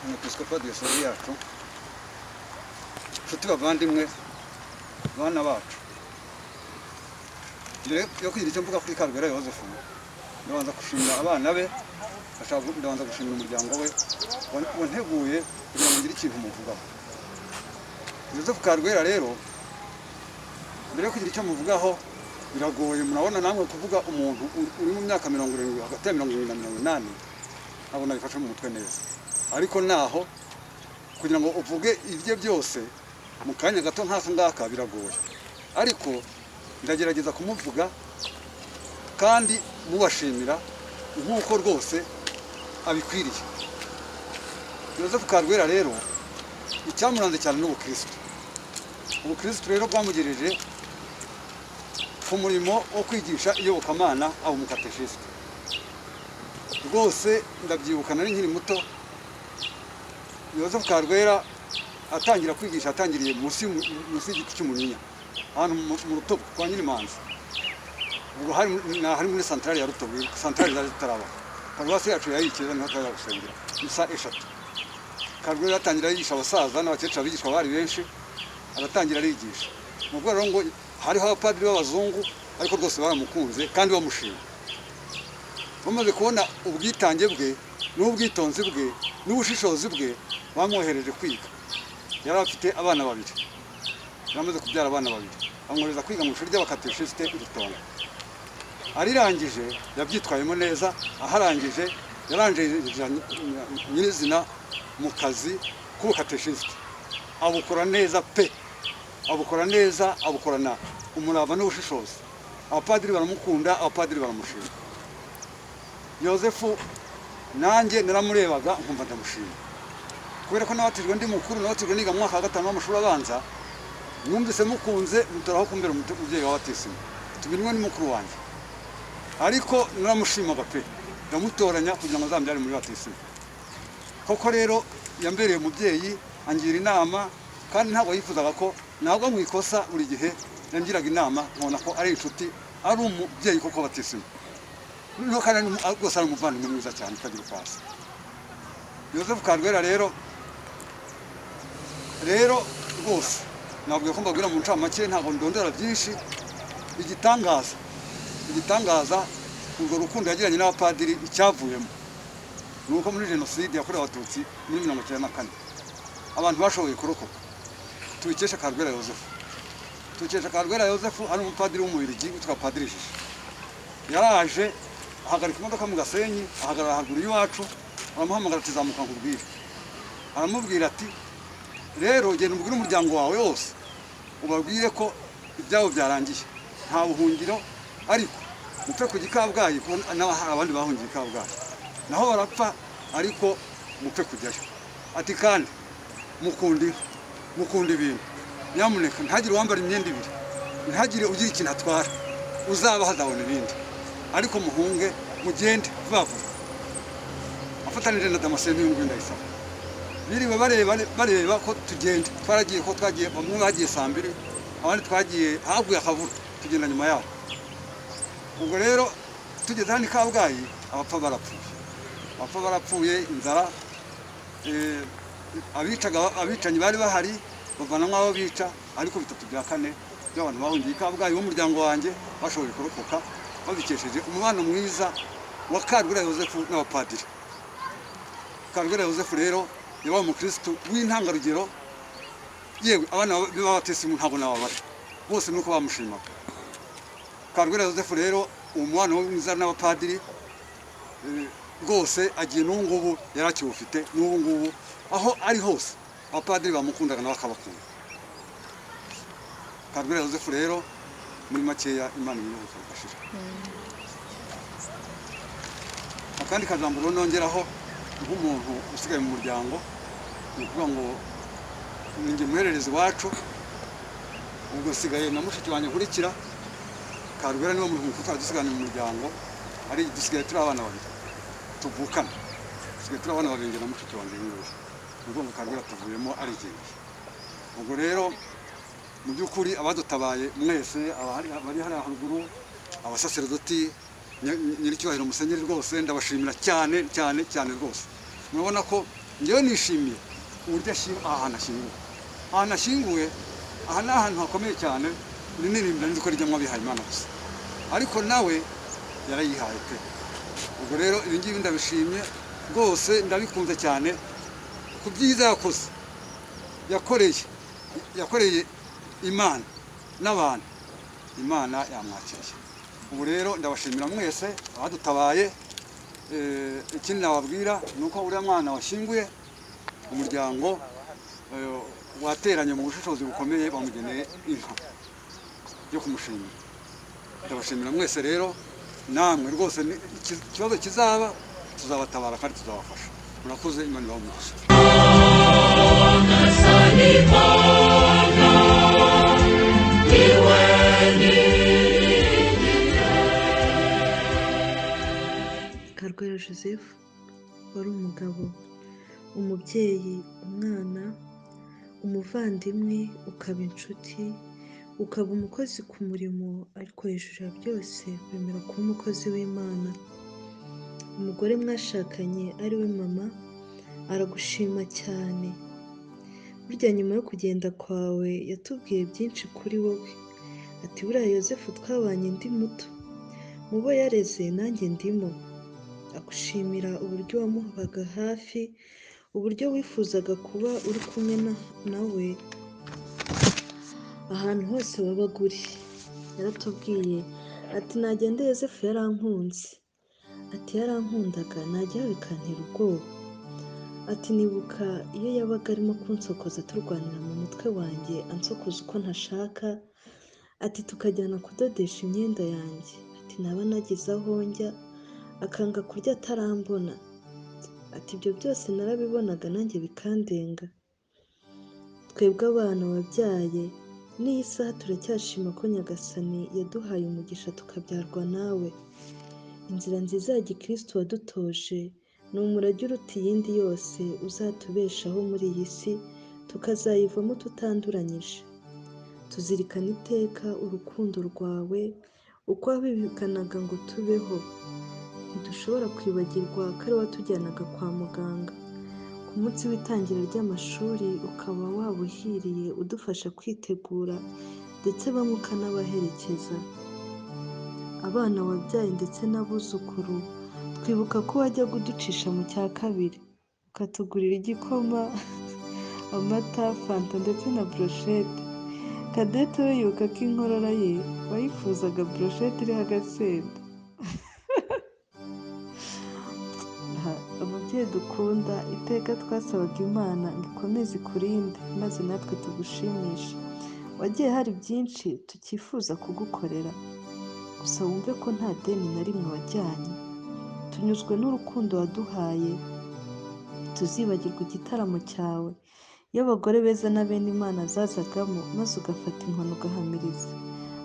Umwepiskopi wa diyosezi yacu, nshuti bavandimwe, bana bacu, mbere yo kugira icyo mvuga kuri Karwera Yozefu, ndabanza gushimira abana be, ndabanza gushimira umuryango we wanteguye kugira ngo ngire ikintu muvugaho. Yozefu Karwera rero, mbere yo kugira icyo muvugaho biragoye, murabona namwe kuvuga umuntu uri mu myaka 70, hagati ya 70 na 80, ntabwo nabifashe mu mutwe neza, ariko naho kugira ngo uvuge ibye byose mu kanya gato nk'aka ngaka biragoye, ariko ndagerageza kumuvuga kandi mubashimira nk'uko rwose abikwiriye. Yozefu Karwera rero icyamuranze cyane n'ubukristo. Ubukristo rero bwamugejeje ku murimo wo kwigisha iyobokamana, aba umukateshisite. Rwose ndabyibuka nari nkiri muto, Yozefu Karwera atangira kwigisha atangiriye munsi y'igiti cy'umunyinya, ahantu mu Rutobo kwa Nyirimanzi. Ubwo hari muri santarari ya Rutobo, santarari zari zitaraba. Paruwasi yacu yayikeza niho twajya gusengera misa 3. Karwera atangira yigisha abasaza n'abakecuru, abigishwa bari benshi, aratangira arigisha. Mu rwego ngo hariho abapadiri b'abazungu, ariko rwose baramukunze kandi bamushima. Bamaze kubona ubwitange bwe n'ubwitonzi bwe n'ubushishozi bwe, bamwohereje kwiga. Yari afite abana babiri, Yaramaze kubyara abana babiri, amwohereza kwiga mu ishuri ry'abakateshisite i Rutongo. Arirangije yabyitwayemo neza, aharangije yarangije nyirizina mu kazi k'ubukateshisite, abukora neza pe, abukora neza, abukorana umurava n'ubushishozi. Abapadiri baramukunda, abapadiri baramushima. Yozefu nanjye naramurebaga nkumva ndamushima, kubera ko nabatijwe ndi mukuru, nabatijwe niga mu mwaka wa 5 w'amashuri abanza. Numvise mukunze mutoraho kumbera umubyeyi wa batisimu, tuminwe ni mukuru wanjye, ariko naramushimaga pe, ndamutoranya kugira ngo azambyare muri batisimu. Koko rero yambereye umubyeyi, angira inama, kandi ntabwo yifuzaga ko nagwa mu ikosa. Buri gihe yangiraga inama, nkabona ko ari inshuti, ari umubyeyi koko batisimu. Noneho kandi rwose ari umuvandimwe mwiza cyane utagira uko asa. Yozefu Karwera rero rwose nabwiye ko mbabwira mu ncamake, ntabwo ndondora byinshi. Igitangaza urwo rukundo yagiranye n'abapadiri, icyavuyemo ni uko muri jenoside yakorewe Abatutsi muri 1994 abantu bashoboye kurokoka tubikesha Karwera Yozefu. Tubikesha Karwera Yozefu, ari umupadiri w'Umubirigi witwa Padiri Jiji. Yaraje ahagarika imodoka mu Gasenyi, ahagarara haruguru y'iwacu, aramuhamagara ati zamuka nkubwire. Aramubwira ati rero genda ubwire umuryango wawe wose, ubabwire ko ibyabo byarangiye, nta buhungiro, ariko mupfe ku Kabgayi, kuko hari abandi bahungiye i Kabgayi naho barapfa, ariko mupfe kujyayo. Ati kandi mukunda inka, mukunda ibintu, nyamuneka ntihagire uwambara imyenda ibiri, ntihagire ugira ikintu atwara, uzaba hazabona ibindi, ariko muhunge mugende vuba vuba. Afatanije na Damascene uyu nguyu Ndayisaba, biriwe bareba ko tugenda. Twaragiye ko twagiye, bamwe bagiye saa 2, abandi twagiye haguye akavura, tugenda nyuma yaho. Ubwo rero tugeze hano i Kabgayi, abapfa barapfuye, inzara, abicanyi bari bahari bavanamo abo bica, ariko 3 bya 4 by'abantu bahungiye i Kabgayi b'umuryango wanjye bashoboye kurokoka, babikesheje umubano mwiza wa Karwera Yozefu n'abapadiri. Karwera Yozefu rero yabaye umukristu w'intangarugero, yewe abana b'abatisimu ntabwo nababara bose nuko bamushimaga. Karwera Yozefu rero umubano mwiza n'abapadiri rwose agiye n'ubu ngubu yarakiwufite, n'ubu ngubu aho ari hose abapadiri bamukundaga nawe akabakunda. Karwera Yozefu rero muri makeya Imana imuhe ubufasha. Akandi kajambo rero nongeraho nk'umuntu usigaye mu muryango, ni ukuvuga ngo ninjye muhererezi wacu, ubwo nsigaye na mushiki wanjye nkurikira. Karwera niwe muntu mukuru twari dusigaranye mu muryango, ari dusigaye turi abana babiri tuvukana, dusigaye turi abana babiri njye na mushiki wanjye nguyu. Ni ukuvuga ngo Karwera tuvuyemo arigendeye. Ubwo rero mu by'ukuri abadutabaye mwese, abari hariya haruguru, abasaserodoti, nyiricyubahiro musenyeri, rwose ndabashimira cyane cyane cyane rwose. Murabona ko njyewe nishimiye uburyo ahantu ashyinguwe. Ahantu ashyinguwe aha ni ahantu hakomeye cyane, rinirimbira nzi ko rijyamo abihaye Imana gusa, ariko nawe yarayihaye pe. Ubwo rero ibi ngibi ndabishimye rwose, ndabikunze cyane ku byiza yakoze, yakoreye Imana n'abantu, Imana yamwakiriye. Ubu rero ndabashimira mwese abadutabaye. Ikindi nababwira ni uko uriya mwana washyinguye umuryango wateranye mu bushishozi bukomeye, bamugeneye inka yo kumushimira. Ndabashimira mwese rero, namwe rwose ikibazo kizaba tuzabatabara kandi tuzabafasha. Murakoze, Imana ibahe umugisha. Karwera Joseph wari umugabo, umubyeyi, umwana, umuvandimwe, ukaba inshuti, ukaba umukozi ku murimo, ariko hejuru ya byose wemera kuba umukozi w'Imana. Umugore mwashakanye ari we mama aragushima cyane. Burya nyuma yo kugenda kwawe yatubwiye byinshi kuri wowe. Ati buriya Yozefu twabanye ndi muto, mu bo yareze nanjye ndimo. Agushimira uburyo wamubaga hafi, uburyo wifuzaga kuba uri kumwe nawe. Ahantu hose wabaga uri yaratubwiye ati nagende Yozefu yarankunze, ati yarankundaga najyaho bikantera ubwoba, ati nibuka iyo yabaga arimo kunsokoza turwanira mu mutwe wanjye ansokoza uko ntashaka, ati tukajyana kudodesha imyenda yanjye, ati naba nageze aho njya akanga kurya atarambona, ati ibyo byose narabibonaga nanjye bikandenga. Twebwe abana wabyaye n'iyi saha turacyashima ko Nyagasani yaduhaye umugisha tukabyarwa nawe. Inzira nziza ya gikristo wadutoje ni umurage uruta iyindi yose uzatubeshaho muri iyi si, tukazayivamo tutanduranyije. Tuzirikana iteka urukundo rwawe, uko wabibikanaga ngo tubeho. Ntidushobora kwibagirwa ko ari watujyanaga kwa muganga ku munsi w'itangira ry'amashuri, ukaba wabuhiriye udufasha kwitegura ndetse bamwe ukanabaherekeza. Abana wabyaye ndetse n'abuzukuru twibuka ko wajyaga uducisha mu cya kabiri ukatugurira igikoma, amata, fanta ndetse na broshete. Cadette we yibuka ko inkorora ye wayifuzaga broshete iriho agasenda. Umubyeyi dukunda, iteka twasabaga Imana ngo ikomeze ikurinde maze natwe tugushimishe. Wagiye hari byinshi tukifuza kugukorera, gusa wumve ko nta deni na rimwe wajyanye. Tunyuzwe n'urukundo waduhaye, tuzibagirwa igitaramo cyawe iyo abagore beza na bene Imana zazagamo maze ugafata inkoni ugahamiriza,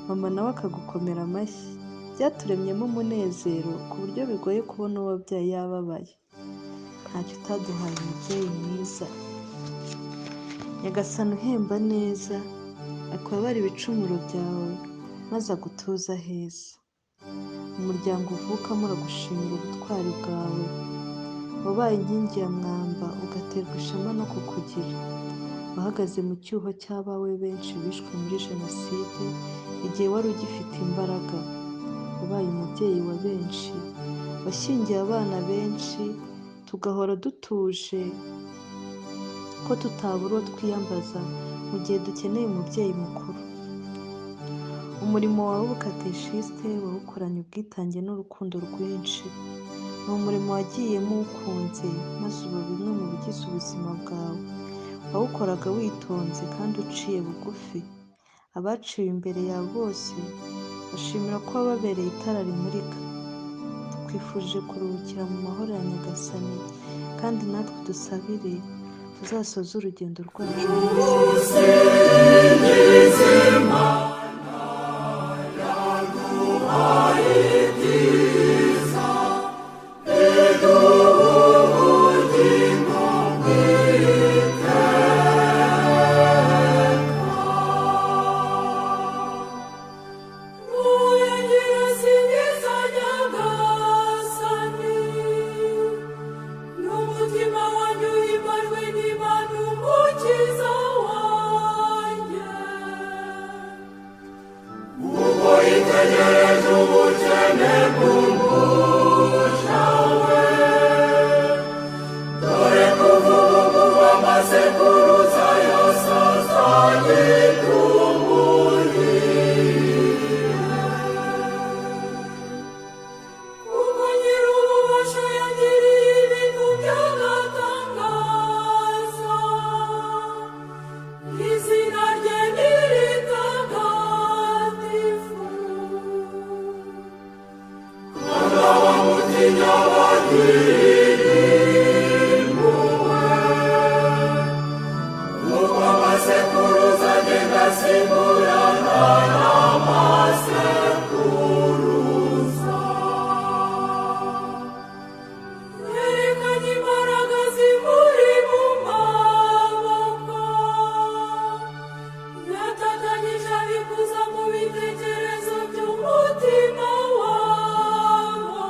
mama nawe akagukomera amashyi. Byaturemyemo umunezero ku buryo bigoye kubona uwo wabyaye yababaye. Ntacyo utaduhaye umubyeyi mwiza. Nyagasani uhemba neza, akubabare ibicumuro byawe maze agutuze aheza. Umuryango uvukamo uragushimira ubutwari bwawe. Wabaye inkingi ya mwamba ugaterwa ishema no kukugira. Wahagaze mu cyuho cy'abawe benshi bishwe muri jenoside igihe wari ugifite imbaraga. Wabaye umubyeyi wa benshi, washyingiye abana benshi, tugahora dutuje ko tutabura uwo twiyambaza mu gihe dukeneye umubyeyi mukuru. Umurimo wawe w'ubukateshisite wawukoranye ubwitange n'urukundo rwinshi. Ni umurimo wagiyemo uwukunze maze uba bimwe mu bigize ubuzima bwawe. Wawukoraga witonze kandi uciye bugufi. Abaciwe imbere yawe bose bashimira ko wababereye itara rimurika. Tukwifurije kuruhukira mu mahoro ya Nyagasani, kandi natwe dusabire tuzasoze urugendo rwacu neza. N'umutima wanjye uhimbajwe n'Imana umukiza wanjye. Kuko Nyir'ububasha yangiriye ibintu by'agatangaza, izina rye ni ritagatifu. Yerekanye imbaraga zimuri mu maboko, yatatanyije abikuza mu bitekerezo by'umutima wabo.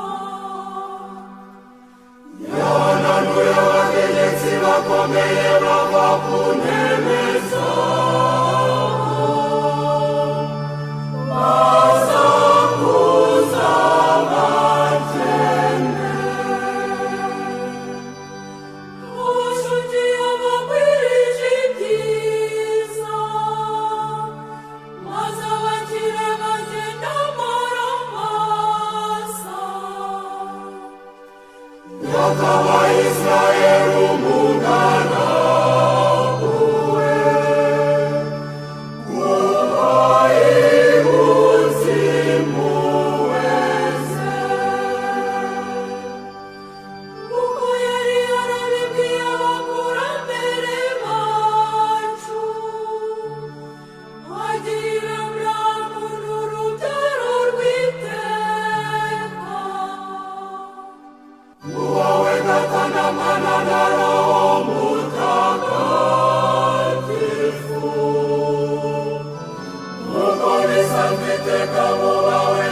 Kuko yari yarabibwiye abakurambere bacu, agira Aburahamu n'urubyaro rw'iteka. Wowe Data na Mwana na Roho Mutagatifu, uko bisanzwe iteka mu bawe.